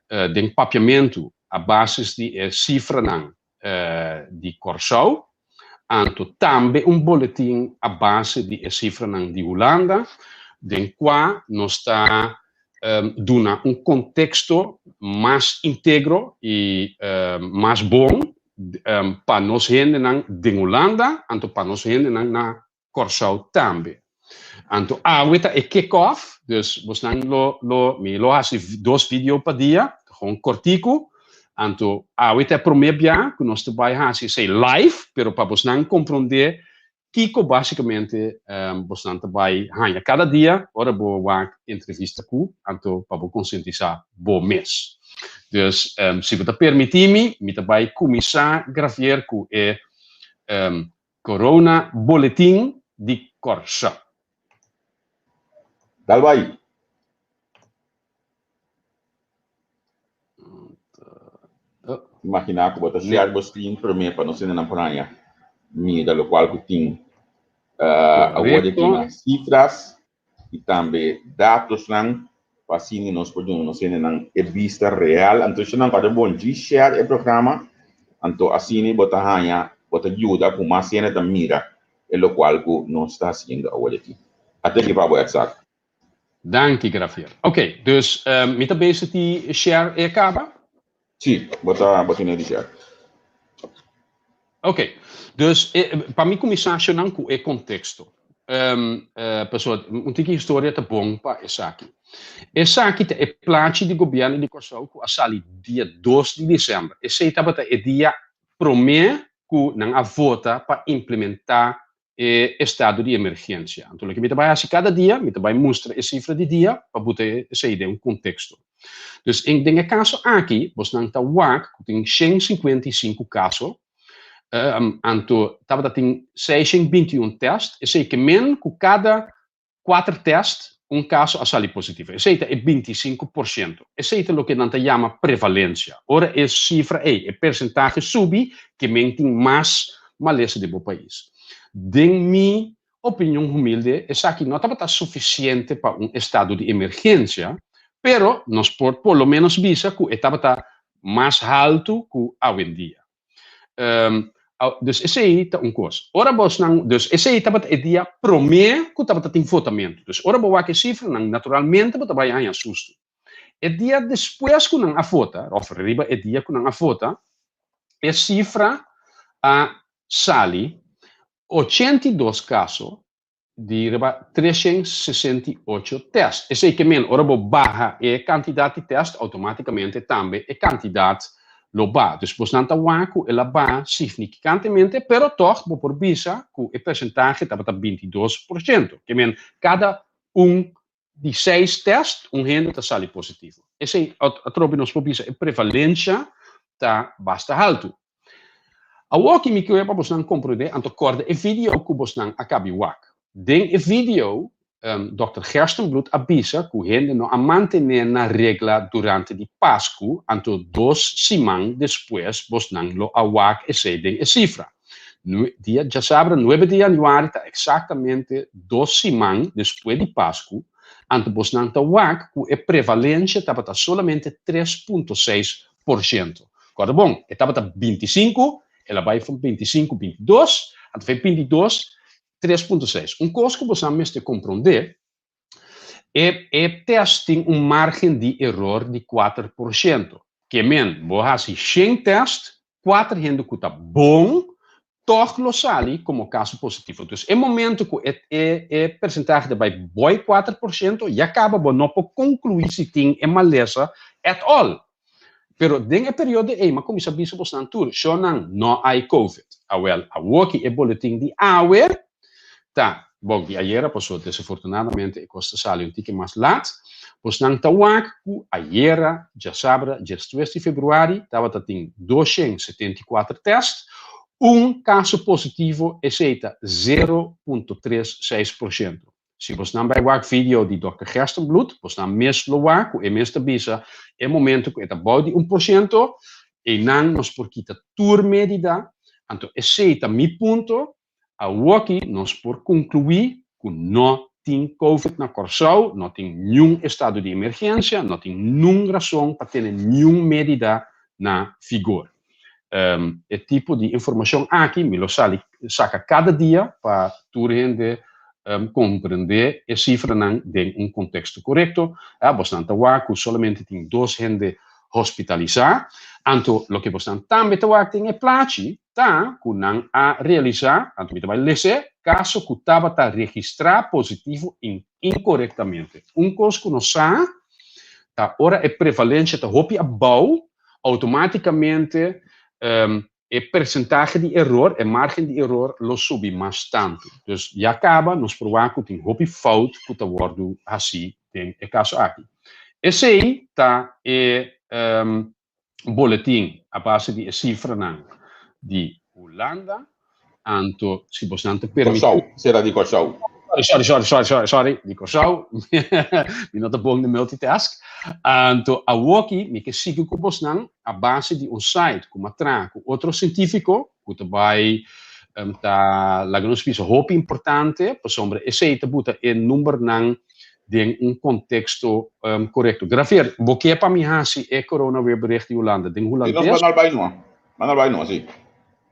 den papiamentu a basis di e sifranan di Kòrsou, anto tambe un boletin a base di e sifranan di Hulanda, den kua nos ta duna un konteksto mas integro i mas bon pa nos hendenan den Hulanda, anto pa nos hendenan na Kòrsou tambe. Anto awe ta e kick off, dus bosnan lo lo mi lo hasi dos video pa dia, gewoon kortiku. Anto awe ta e promé bia ku nos ta bai hasi esei live, pero pa bosnan komprondé kiko basikamente bosnan ta bai haña kada dia ora bo wak entrevista ku, anto pa bo konsientisá bo mes. Dus si bo ta permití mi, mi ta bai kuminsá gravier ku e Corona Boletin di Kòrsou. Dal bai. Imaginá ku bo ta share bo screen promé pa nos hendenan por haña mira lokual ku tin awor aki na sifras i tambe datosnan pa asina nos por duna nos hendenan e bista real. Anto esnan ku a ta bon djis share e programa, anto asina bo ta haña, bo ta yuda ku mas hende ta mira e lokual ku nos ta hasiendo awor aki. A teki pa bo, Edzard. Danki, Gravier. Ok, dus mi ta bezig di share e kaba? Sí, bo ta bo tene di share. Ok, dus pa mi kuminsá shownan ku e konteksto. Pasobra un tiki historia ta bon pa esaki. Esaki ta e plachi di gobièrnu di Kòrsou ku a sali dia 2 di desèmber. Esei tabata e dia promé ku nan a vota pa implementá e estado di emergensia. Anto loke mi ta bai hasi kada dia, mi ta bai mustra e sifra di dia pa buta esei den un konteksto. Dus den e kaso aki, bosnan ta wak ku tin 155 kaso. Anto tabata tin 621 test, esei ke men ku kada kuater test un kaso a sali positivo. Esei ta e 25%. Esei ta loke nan ta yama prevalensia. Ora e sifra ei, e persentahe subi, ke men tin mas malesa den bo pais. Den mi opinion humilde, esaki no tabata sufisiente pa un estado di emergensia, pero nos por por lo menos bisa ku e tabata mas haltu ku awendia. Dus esei ta un kos. Ora bosnan, dus esei tabata e dia promé ku tabata tin votamentu. Dus ora bo wak e sifranan, naturalmente bo ta bai haña sustu. E dia despues ku nan a vota, òf riba e dia ku nan a vota, e sifra a sali 82 kaso di riba 368 test. Esei ke men, ora bo baha e kantidat di test, outomátikamente tambe e kantidat lo baha. Dus bosnan ta wak ku el a baha signifikantemente, pero tòg bo por bisa ku e persentahe tabata 22%. Ke men, kada un di seis test, un hende ta sali positivo. Esei atrobe nos por bisa e prevalensha ta basta haltu. Awor ki mi kere pa bosnan komprendé, anto kòrda e video ku bosnan a kabi wak. Den e video, Dòkter Gerstenbluth a bisa ku hende no a mantené nan regla durante di Pasku, anto dos siman despues bosnan lo a wak esei den e sifra. Dia djasabra nuebe di yanüari ta eksaktamente dos siman despues di Pasku, anto bosnan ta wak ku e prevalensia tabata solamente 3.6%. Kòrda bon, e tabata 25, el a bai for 25 22, anto for 22, 3.6. Un kos ku bosnan mester komprondé, e tèst tin un márgen di eror di 4%. Ke men, bo hasi 100 tèst, kuater hende ku ta bon tòg lo sali komo kaso positivo. Dus e momento ku e persentahe ta bai boi 4%, ya kaba bo no por konkluí si tin e malesa at all. Pero den e periodo ei m'a kuminsá bisa bosnan tur, shownan no hay covid. Awèl, awoki e boletin di awe ta, bon, di ayera, pasobra desafortunadamente e kos ta sali un tiki mas lat, bosnan ta wak ku ayera, djasabra, 13 di februari, tabata tin 274 tèst, un kaso positivo, esei ta 0.36%. Si bosnan bai wak video di Dòkter Gerstenbluth, bosnan mes lo wak ku e mes ta bisa e momento ku e ta bou di 1%, einan nos por kita tur medida. Anto esei ta mi punto, awoki nos por konkluí ku no tin covid na Kòrsou, no tin niun estado di emergensia, no tin niun rason pa tene niun medida na vigor. E tipo di informashon aki mi lo sali saka kada dia pa tur hende komprendé e sifranan den un konteksto korekto. Bosnan ta wak ku solamente tin dos hende hospitalisá. Anto loke bosnan tambe ta wak den e plachi ta ku nan a realisá, anto mi ta bai les'é, kaso ku tabata registrá positivo inkorektamente. Un kos ku nos sa ta ora e prevalensia ta hopi abou, outomátikamente e persentahe di eror, e márgen di eror lo subi mas tantu. Dus ya kaba nos por wak ku tin hopi fout ku ta wòrdu hasí den e kaso aki. Esei ta e boletin a base di e sifranan di Hulanda. Anto si bosnan ta permití. Kòrsou, sera di Kòrsou. Sorry, sorry, sorry, sorry, sorry, di Kòrsou. Mi no ta bon den multitask. Anto awoki mi ke sigui ku bosnan a base di un site ku m'a traha ku otro sientífiko ku ta bai ta laga nos bisa hopi importante pasobra esei ta buta e numbernan den un konteksto korekto. Graveer, bo ke pa mi hasi e coronaweerbericht di Hulanda den hulandes? Si, nos ban al bai nua. Ban al bai nua, si.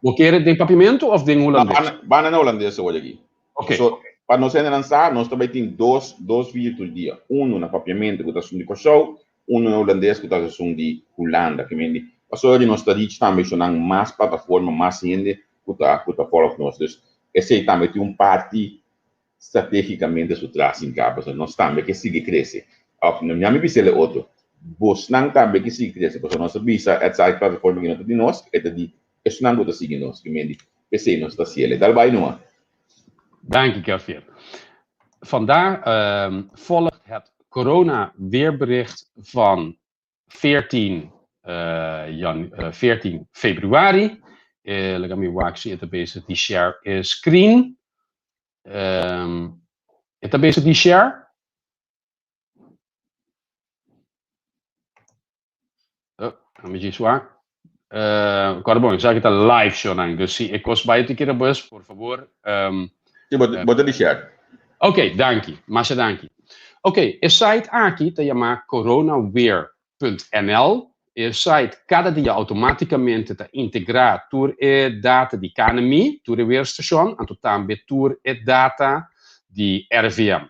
Bo kere den papiamentu of den hulandes? No, ban na hulandes awor aki. Ok. So, pa nos hendenan sa, nos ta bai tin dos video tur dia. Uno na papiamentu ku ta esun di Kòrsou, uno na hulandes ku ta esun di Hulanda. Ke mende, pasobra di nos ta reach tambe esnan mas plataforma, mas hende ku ta follow nos. Dus, esei tambe tin un parti. stratégikamente su tras hinká, pasobra nos tambe ke sigui krese. Òf, mi a bisa el e otro, bosnan tambe ke sigui krese, pasobra nos a bisa e site plataforma ki no ta di nos, e ta di esnan ku ta sigui nos, ki men di p'esei nos ta hasiel. E tal bai numa. Danki, Kelvier. Vandaar volgt het corona weerbericht van 14, jan, 14 februari. Laga mi wak si e ta bezig di share e screen. E ta bezig di share? Oh, mi djis wak. Kòrda bon, esaki ta live show nan, dus si e kos bai te kere bus, por favor. Sí, bo ta di share. Ok, danki. Masha danki. Ok, e site aki ta yama coronaweer.nl. E site kada dia automaticamente ta integra tur e data di KNMI, tur e weerstation, anto tambe tur e data di RIVM.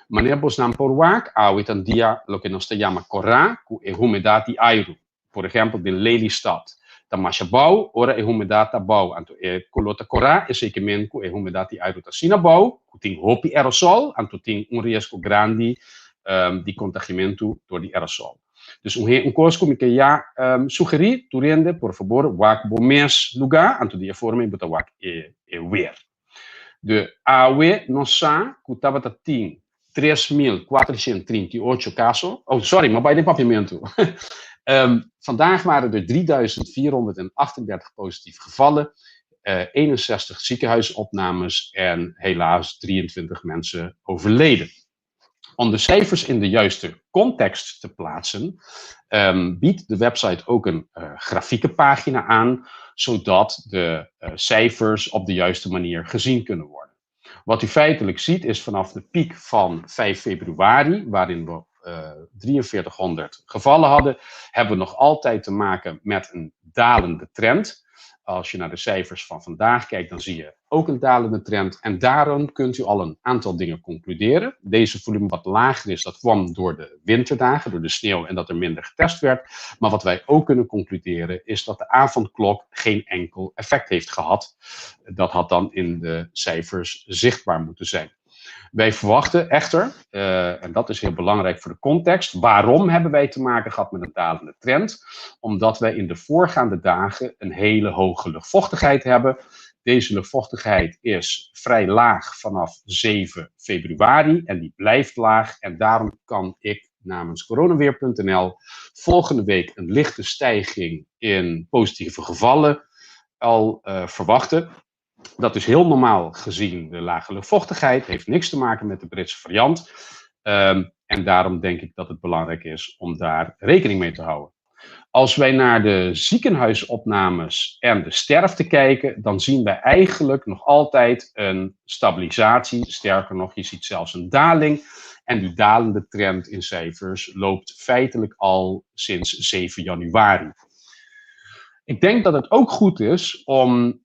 Manera bosnan por wak, awe ta un dia loke nos ta yama korá ku e humedat di airu. Por ehèmpel den Lelystad ta masha bou, ora e humedat ta bou anto e koló ta korá, esei ke men ku e humedat di airu ta asina bou ku tin hopi aerosol, anto tin un riesgo grandi di kontagiamentu dor di aerosol. Dus un un kos ku mi ke ya sugerí tur hende, por fabor wak bo mes lugá, anto di e forma ei bo ta wak e e weer. De awe nos sa ku tabata tin 3438 kaso, oh sorry, m'a bai den papiamentu. Vandaag waren er 3438 positieve gevallen, 61 ziekenhuisopnames en helaas 23 mensen overleden. Om de cijfers in de juiste context te plaatsen, biedt de website ook een grafiekenpagina aan, zodat de cijfers op de juiste manier gezien kunnen worden. Wat u feitelijk ziet is vanaf de piek van 5 februari, waarin we 4300 gevallen hadden, hebben we nog altijd te maken met een dalende trend. Als je naar de cijfers van vandaag kijkt, dan zie je ook een dalende trend. En daarom kunt u al een aantal dingen concluderen. Deze volume wat lager is, dat kwam door de winterdagen, door de sneeuw en dat er minder getest werd. Maar wat wij ook kunnen concluderen is dat de avondklok geen enkel effect heeft gehad. Dat had dan in de cijfers zichtbaar moeten zijn. Wij verwachten echter, en dat is heel belangrijk voor de context, waarom hebben wij te maken gehad met een dalende trend? Omdat wij in de voorgaande dagen een hele hoge luchtvochtigheid hebben. Deze luchtvochtigheid is vrij laag vanaf 7 februari en die blijft laag. En daarom kan ik namens coronaweer.nl volgende week een lichte stijging in positieve gevallen al verwachten. Dat is heel normaal gezien de lage luchtvochtigheid, heeft niks te maken met de Britse variant. En daarom denk ik dat het belangrijk is om daar rekening mee te houden. Als wij naar de ziekenhuisopnames en de sterfte kijken, dan zien wij eigenlijk nog altijd een stabilisatie. Sterker nog, je ziet zelfs een daling. En die dalende trend in cijfers loopt feitelijk al sinds 7 januari. Ik denk dat het ook goed is om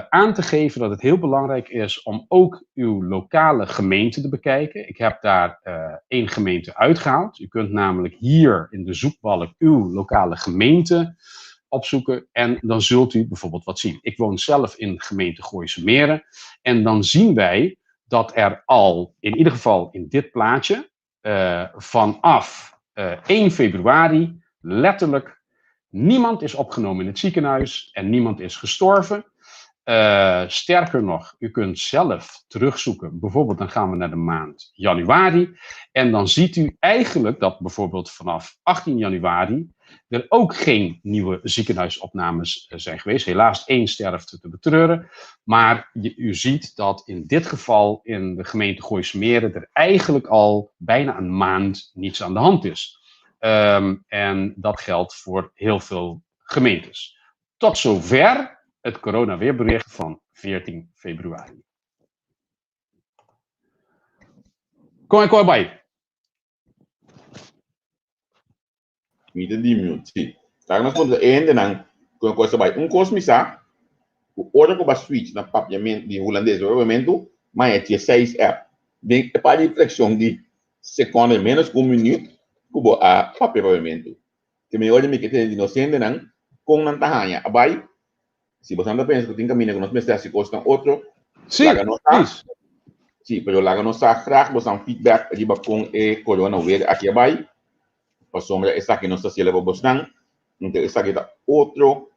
aan te geven dat het heel belangrijk is om ook uw lokale gemeente te bekijken. Ik heb daar 1 gemeente uitgehaald. U kunt namelijk hier in de zoekbalk uw lokale gemeente opzoeken en dan zult u bijvoorbeeld wat zien. Ik woon zelf in gemeente Gooise Meren en dan zien wij dat er al, in ieder geval in dit plaatje, vanaf 1 februari letterlijk niemand is opgenomen in het ziekenhuis en niemand is gestorven. Sterker nog, u kunt zelf terugzoeken. Bijvoorbeeld, dan gaan we naar de maand januari. En dan ziet u eigenlijk dat bijvoorbeeld vanaf 18 januari er ook geen nieuwe ziekenhuisopnames zijn geweest. Helaas 1 sterfte te betreuren. Maar u ziet dat in dit geval in de gemeente Gooise Meren er eigenlijk al bijna een maand niets aan de hand is. En dat geldt voor heel veel gemeentes. Tot zover het coronaweerbericht van 14 februari. Kom, kom bij. Mi ta di mute, sí. Laga nos puntra e hendenan ku e kos ta bai. Un kos mi sa, ku ora ku bo a switch na papiamentu di hulandes pa papiamentu, maña e 16 app. Den e par di flexion di seconde, menos ku un minuut, ku bo a papia papiamentu. Te mi ora mi ke tende di nos hendenan kon nan ta haña a bai. Si boso nan ta pensa ku tin kaminda ku nos mester hasi kosnan otro, Sí, laga nos sa. please. Sí, pero laga nos sa graag bosan feedback riba kon e corona weer aki a bai. Pasobra esaki nos ta hasiel pa bosnan. Anto esaki ta otro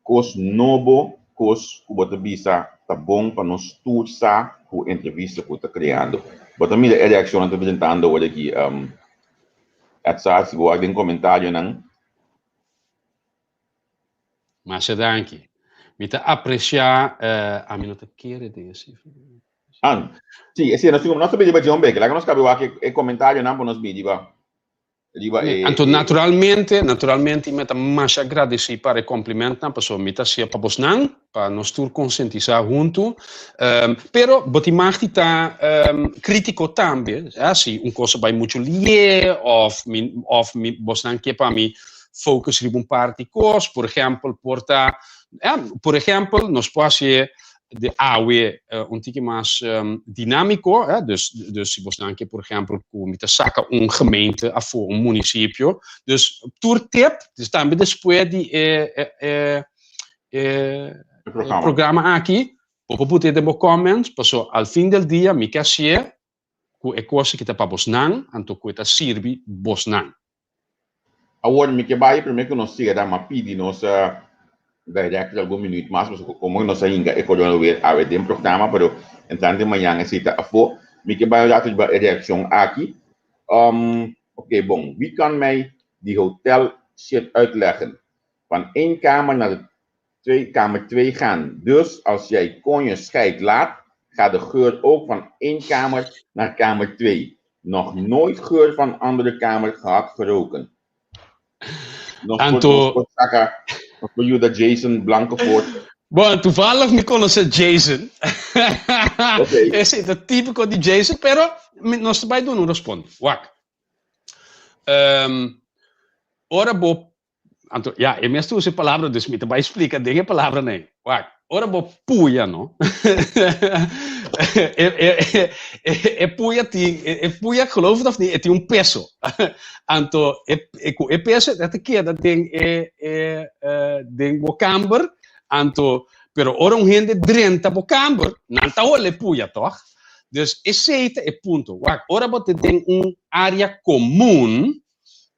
kos nobo, kos ku bo ta bisa ta bon pa nos tur sa ku entrevista ku ta kreando. Bo ta mira e reakshonnan ta presentando awor aki, Edsar, si bo wak den komentarionan. Masha danki. Mi ta aprecia, ami no ta kere den e cifra. Ah, sí, esei nos tin, nos ta bini riba John Baker. Laga nos kabe wak e komentarionan pa nos bini riba riba e Anto naturalmente, naturalmente mi ta masha agradeci pa e complimentnan, pasobra mi ta hacia pa bosnan, pa nos tur concientisa hunto. Pero bo tin mag di ta critico tambe, si un cos a bay mucho lie of mi, of mi, bosnan ke pa mi focus riba un par di cos, por ehempel por ta, por ehempel nos por haci de awe un tiki mas dinamico, dus, dus si bosnan ke por ehempel cu mi ta saca un gemeente afo, un municipio, dus tur tip, dus tambe despues di e, e, e, e programa. Programa aki, bo por put'e den bo comments, paso al fin del dia mi ke haci'e cu e cos aki ta pa bosnan, anto cu e ta sirbi bosnan. Awor mi ke bai prome ku nos sera, m'a pidi nos director algun minuut mas, pasobra komo nos a hinka e corona weer awe den programa, pero entrante mañan esei ta afó. Mi ke bai un rato riba e reakshon aki. Oké, bon, wie kan mij die hotel shit uitleggen? Van één kamer naar de twee, kamer twee gaan. Dus als jij konje scheid laat, gaat de geur ook van één kamer naar kamer twee. Nog nooit geur van andere kamer gehad geroken. Nos por, Anto nos por saca, nos por yuda Jason Blankenvoort. Bon, toevallig mi conoce Jason. Oké. Ese ta típico di Jason, pero mi, nos ta bai duna un responde. Wak. Ora bo Anto, ya, e mes ta usa e palabra, dus mi ta bai splika den e palabranan ei. Wak, ora bo puya, no? E, e, e, e puya tin, e, e puya, geloof het of niet, e tin un peso. Anto, e, e, ku e peso e ta keda den e, e, eh, den bo kamber. Anto, pero ora un hende drenta bo kamber, nan ta hole e puya, toch? Dus esei ta e punto. Wak, ora bo ta den un área komun,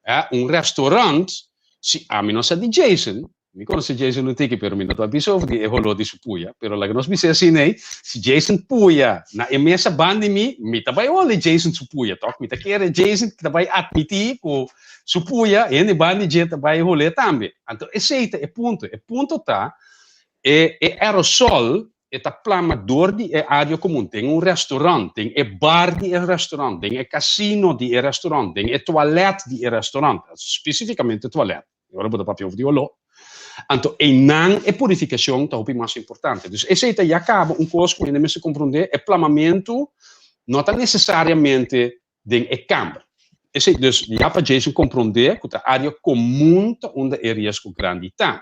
Eh, un restaurant, si ami no sa di Jason, mi conoce Jason un tiki, pero mi no ta bisa over di e holor di su puya, pero laga nos bisa asina ei, si Jason puya na e mesa ban di mi, mi ta bai hole Jason su puya, toch? Mi ta kere Jason ta bai admiti cu su puya, hende ban di dje ta bai hole tambe. Anto esei ta e punto. E punto ta, e e aerosol E ta plama dor di e área komun, den un restaurant, den e bar di e restaurant, den e kasino di e restaurant, den e tualèt di e restaurant, spesifikamente tualèt, ora bo ta papia over di oló. Anto einan e purifikashon ta hopi mas importante. Dus esei ta ya kaba un kos ku hende mester komprondé, e plamamentu no ta nesesariamente den e kamber. Esei, dus ya pa Jason komprondé ku ta área komun ta unda e riesgo grandi ta.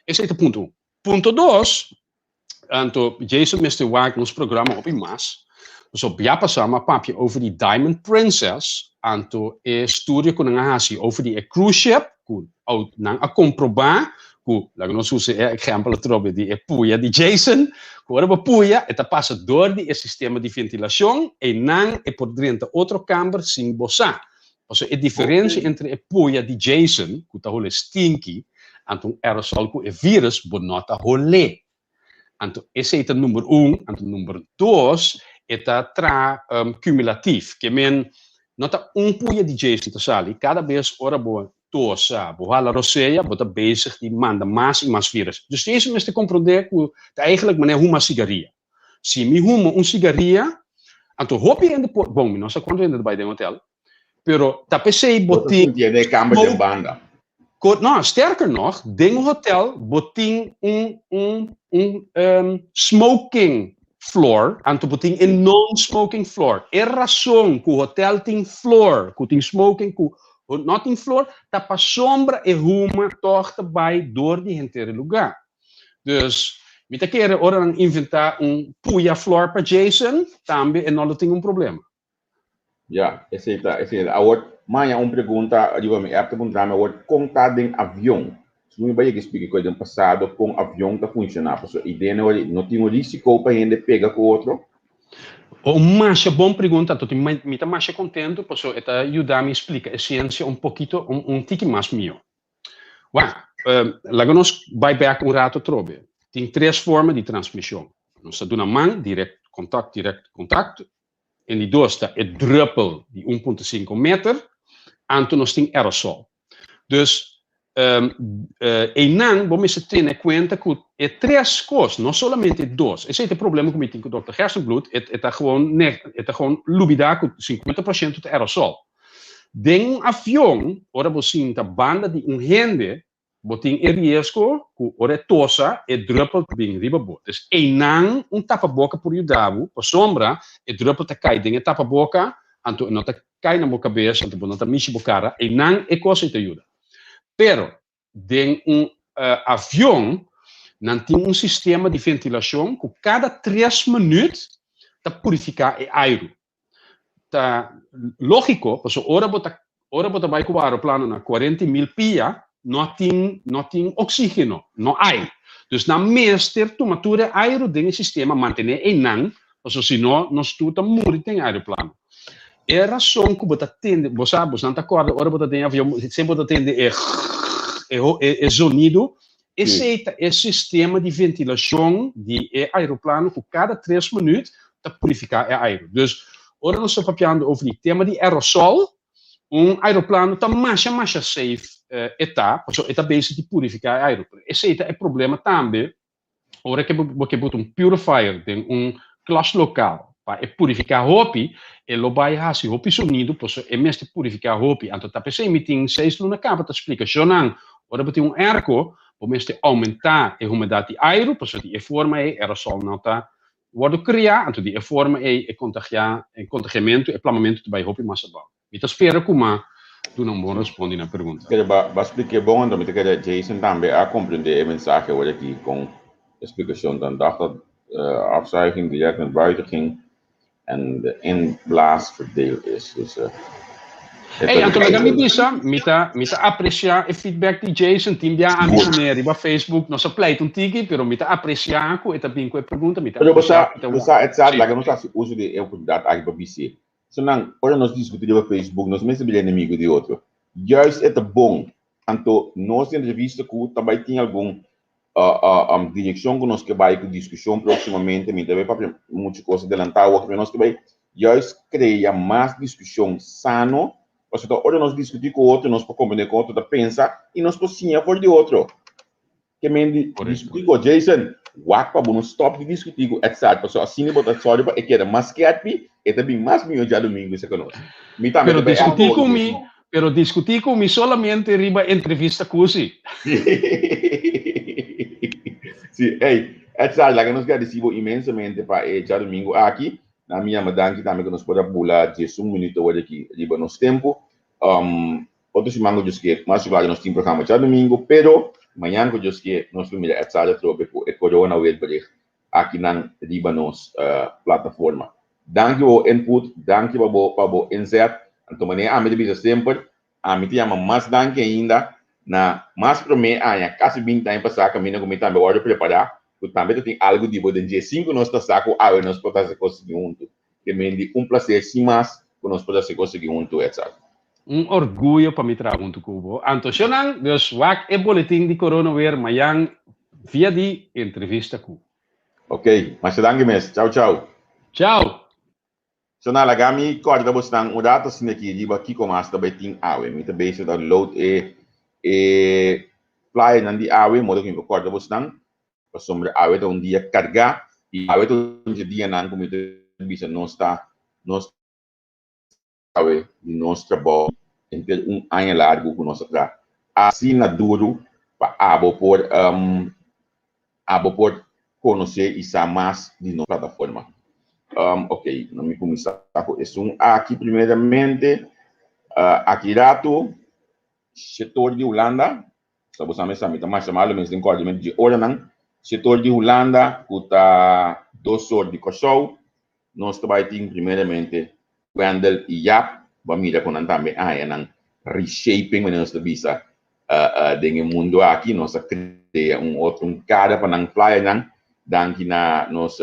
Esei ta punto un. Punto dos, anto Jason mester wak nos programa hopi mas, pasobra bia pasá mi a papia over di Diamond Princess, anto e studio ku nan a hasi over di e cruise ship, ku nan a komprobá ku, laga nos usa e ehèmpel atrobe di e puya di Jason, ku ora bo puya e ta pasa dor di e sistema di ventilashon, einan e por drenta otro kamber sin bo sa. Pasobra e diferensia entre e puya di Jason, ku ta hole stinky, anto un aerosol ku e virus bo no ta holé. Anto esei ta number un, anto number dos e ta traha cumulatief, ke men no ta un puya di Jason ta sali, kada bes ora bo tosa, bo hala rosea, bo ta bezig di manda mas i mas virus. Dus Jason mester komprondé ku ta eigenlijk manera huma sigaria. Si mi huma un sigaria, anto hopi hende por, bon, mi no sa kuantu hende ta bai den hotel, pero ta p'esei bo Bo ta tin sinti den e kamber den banda. Ko, no, sterker nog, den un hotel bo tin un, un, un smoking floor, anto bo tin e non-smoking floor. E rason ku hotel tin floor, ku tin smoking, ku no tin floor, ta pasobra e huma tòg ta bai dor di henter e lugá. Dus, mi ta kere ora nan inventá un puya flor pa Jason, tambe e no lo tin un problema. Ya, esei ta, esei ta. Awor, maña un pregunta riba mi app ta puntra mi awor, kon ta den avion? Si mi bai yega splika koe den pasado kon avion ta funshoná, pasobra idea no tin un risiko pa hende pega ku otro. Un masha bon pregunta, anto mi ta masha contento paso e ta yuda mi splica e ciencia un poquito, un tiki mas mio. Wak, laga nos bai bek un rato atrobe. Tin tres forma di transmision. Nos ta duna man, direct contact, direct contact. En di dos ta e druppel di 1.5 meter. Anto nos tin aerosol. Dus, einan bo mester tene kuenta ku e tres kos, no solamente e dos. Esei ta e problema ku mi tin ku Dòkter Gerstenbluth, e ta gewoon e ta gewoon lubidá ku 50% ta aerosol. Den un avion, ora bo sinta banda di un hende, bo tin e riesgo ku ora e tosa, e druppel ta bin riba bo. Dus einan un tapaboka por yuda bo, pasobra e druppel ta kai den e tapaboka, anto e no ta kai na bo kabes, anto bo no ta mishi bo kara, einan e kos ei ta yuda. Pero den un avion nan tin un sistema di ventilashon ku kada tres minüt ta purifiká e airu. Ta lógiko, pasobra ora bo ta ora bo ta bai ku bo aeroplano na 40.000 pia, no tin no tin oksígeno, no ai. Dus nan mester tuma tur e airu den e sistema, mantené einan, pasobra si no nos tur ta muri den e aeroplano. E rason ku bo ta tende, bo sa, bosnan ta kòrda ora bo ta den avion, semper bo ta tende e e e zonido, esei ta e sistema di ventilashon di e aeroplano ku kada tres minüt ta purifiká e airu. Dus, ora nos ta papiando over di tema di aerosol, un aeroplano ta masha masha safe e ta, pasobra e ta bezig di purifiká e airu. Pero esei ta e problema tambe Ora ke bo ke buta un purifier den un klaslokaal pa e purifiká hopi, e lo bai hasi hopi sonido pasobra e mester purifiká hopi. Anto ta p'esei mi tin seis luna kaba ta splika shonnan, ora bo tin un airco, bo mester oumentá e humedat di airu pasobra di e forma ei aerosol no ta wòrdu kriá, anto di e forma ei e kontagiá, e kontagiamentu, e plamamentu ta bai hopi mas abou. Mi ta spera ku m'a duna un bon respondi na pregunta. Kere ba ba splik'é bon anto mi ta kere Jason tambe a komprendé e mensahe awor aki kon e splikashon ta. Dacht dat afzuiging direct naar buiten ging en de inblaas verdeeld is. Dus e Ey, anto laga mi bisa, mi ta mi ta apresiá e feedback di Jason. Tin bia ami ku ne riba Facebook nos a pleit un tiki, pero mi ta apresiá ku e ta bin ku e pregunta, mi ta Pero bo apresiá sa, ku e ta bo sa Edzard, Sí. laga nos hasi uso di e oportunidat aki pa bis'é. Sonan, ora nos diskutí riba Facebook, nos mester bira enemigo di otro. Juist e ta bon. Anto, nos den revista ku ta bai tin algun direkshon ku nos ke bai ku diskushon próksimamente. Mi ta bai papia muchu kos adelantá awor, pero nos ke bai juist krea mas diskushon sano, pasobra ora nos diskutí ku otro, nos por komprendé kon otro ta pensa i nos por siña for di otro. Ke men di diskutí ku Jason, wak pa bo no stòp di diskutí ku Edzard, pasobra asina bo ta sòru pa e keda mas skèrpi, e ta bin mas mihó djadumingu esei ku nos. Mi tambe Pero ta bai diskutí akor ku ku mi, Jason. pero diskutí ku mi solamente riba entrevista ku si. Sí, ey, Edzard, laga nos gradisí bo inmensamente pa e djadumingu aki. Na mi yama danki tambe ku nos por a bula 11 minüt awor aki riba nos tempu. Otro siman ku Dios ke, mas igual nos tin programa djadumingu, pero mañan ku Dios ke nos lo mira Edsard atrobe ku e corona weerbericht akinan riba nos plataforma. Danki pa bo input, danki pa bo pa bo inzet. Anto manera ami ta bisa semper, ami ta yama mas danki ainda na mas promé aña, kasi 20 aña pasá kaminda ku mi tambe wòrdu prepará, ku tambe ta tin algu di bo den dje sin ku nos ta sa ku awe nos por ta hasi kos sigui huntu. Ke mendi un plaser sin mas ku nos por hasi kos sigui huntu, Edsard. Un orguyo pa mi traha huntu ku bo. Anto shonnan, dus wak e boletin di Corona weer mayan via di entrevista ku. Ok, masha danki mes. Chau chau. Chau! Shonnan, laga mi kòrda bosnan un rato asina aki riba kiko mas ta bai tin awe. Mi ta bezig ta load e e flyernan di awe, modo ku mi por kòrda bosnan. Pasobra awe ta un dia kargá i awe ta un dje dianan ku mi ta bisa nos ta nos awe di nos trabou henter un aña largu ku nos a traha asina duru pa abo por abo por konosé i sa mas di nos plataforma. Ok, no mi kuminsá ku esun aki primeramente. Aki ratu setor di Hulanda Sa bo sa mesa mi ta masha malo mes den kòrdimentu dje oranan. Setor di Hulanda ku ta dos or di Kòrsou, nos ta bai tin primeramente Wendel i Jaap bo a mira ku nan tambe a haña nan reshaping manera nos ta bisa den e mundu aki. Nos a krea un otro un kada pa nan flyernan. Danki na nos.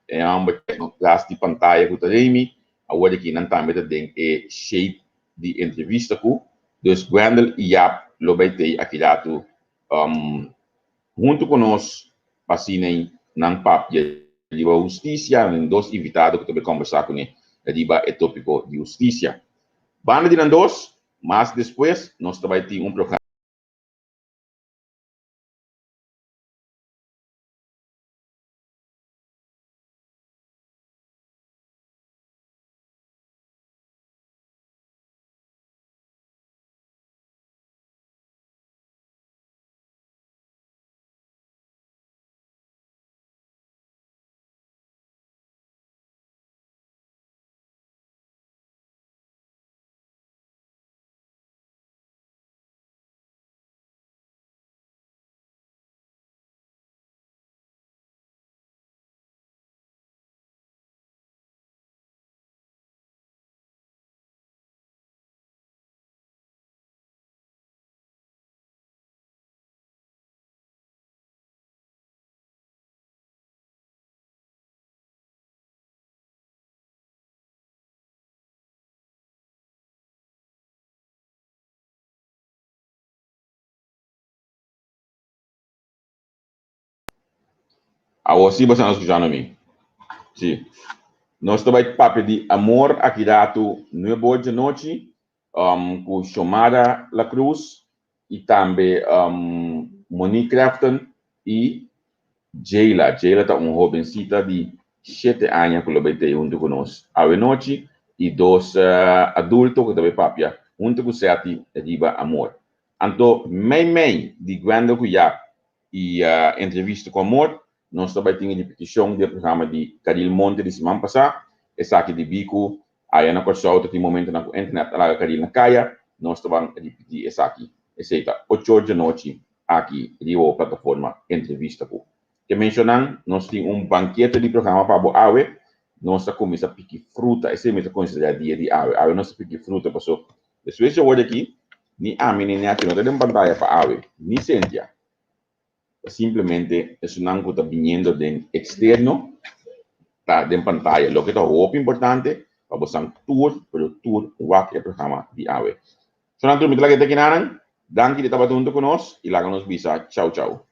E hòmber tras di pantaya ku ta Remy, awor aki nan tambe ta den e shape di entrevista ku. Dus Gwendel i Jaap lo bai tei aki ratu huntu ku nos pa asina nan papia riba hustisia. Nan dos invitado ku ta bai kòmbersá kuné riba e tópiko di hustisia. Banda di nan dos, mas despues nos ta bai tin un programa. Awor sí boso a skuchando mi. Sí. Nos ta bai papia di amor aki ratu nuebe or djanochi um, ku Xiomara La Cruz i tambe um, Monique Crafton i Jayla. Jayla ta un hobencita di shete aña ku lo bai tei huntu ku nos awe nochi i dos uh, adulto ku ta bai papia huntu ku Seti riba amor. Anto mei mei di Gwendel ku Jaap i Entrevista ku Amor nos ta bai tin e ripitishon di e programa di Caril Monte di siman pasá. Esaki debí ku aya na Kòrsou ta tin momentonan ku internet a laga Caril na kaya, nos ta ban ripití esaki. Esei ta ocho or djanochi aki riba bo plataforma Entrevista ku. Ke menshonan nos tin un bankete di programa pa bo awe. Nos ta kuminsá piki fruta, esei mi ta konsiderá dia di awe. Awe nos ta piki fruta paso despues di awor aki Ni ami ni Nettie no ta den pantaya pa awe, ni Cynthia. Ta simplemente esunnan ku ta biniendo den eksterno ta den pantaya, loke ta hopi importante pa bosan tur, pero tur wak e programa di awe. Sonan tur mi ta laga e ta kinanan. Danki di tabata huntu ku nos i laga nos bisa chau chau.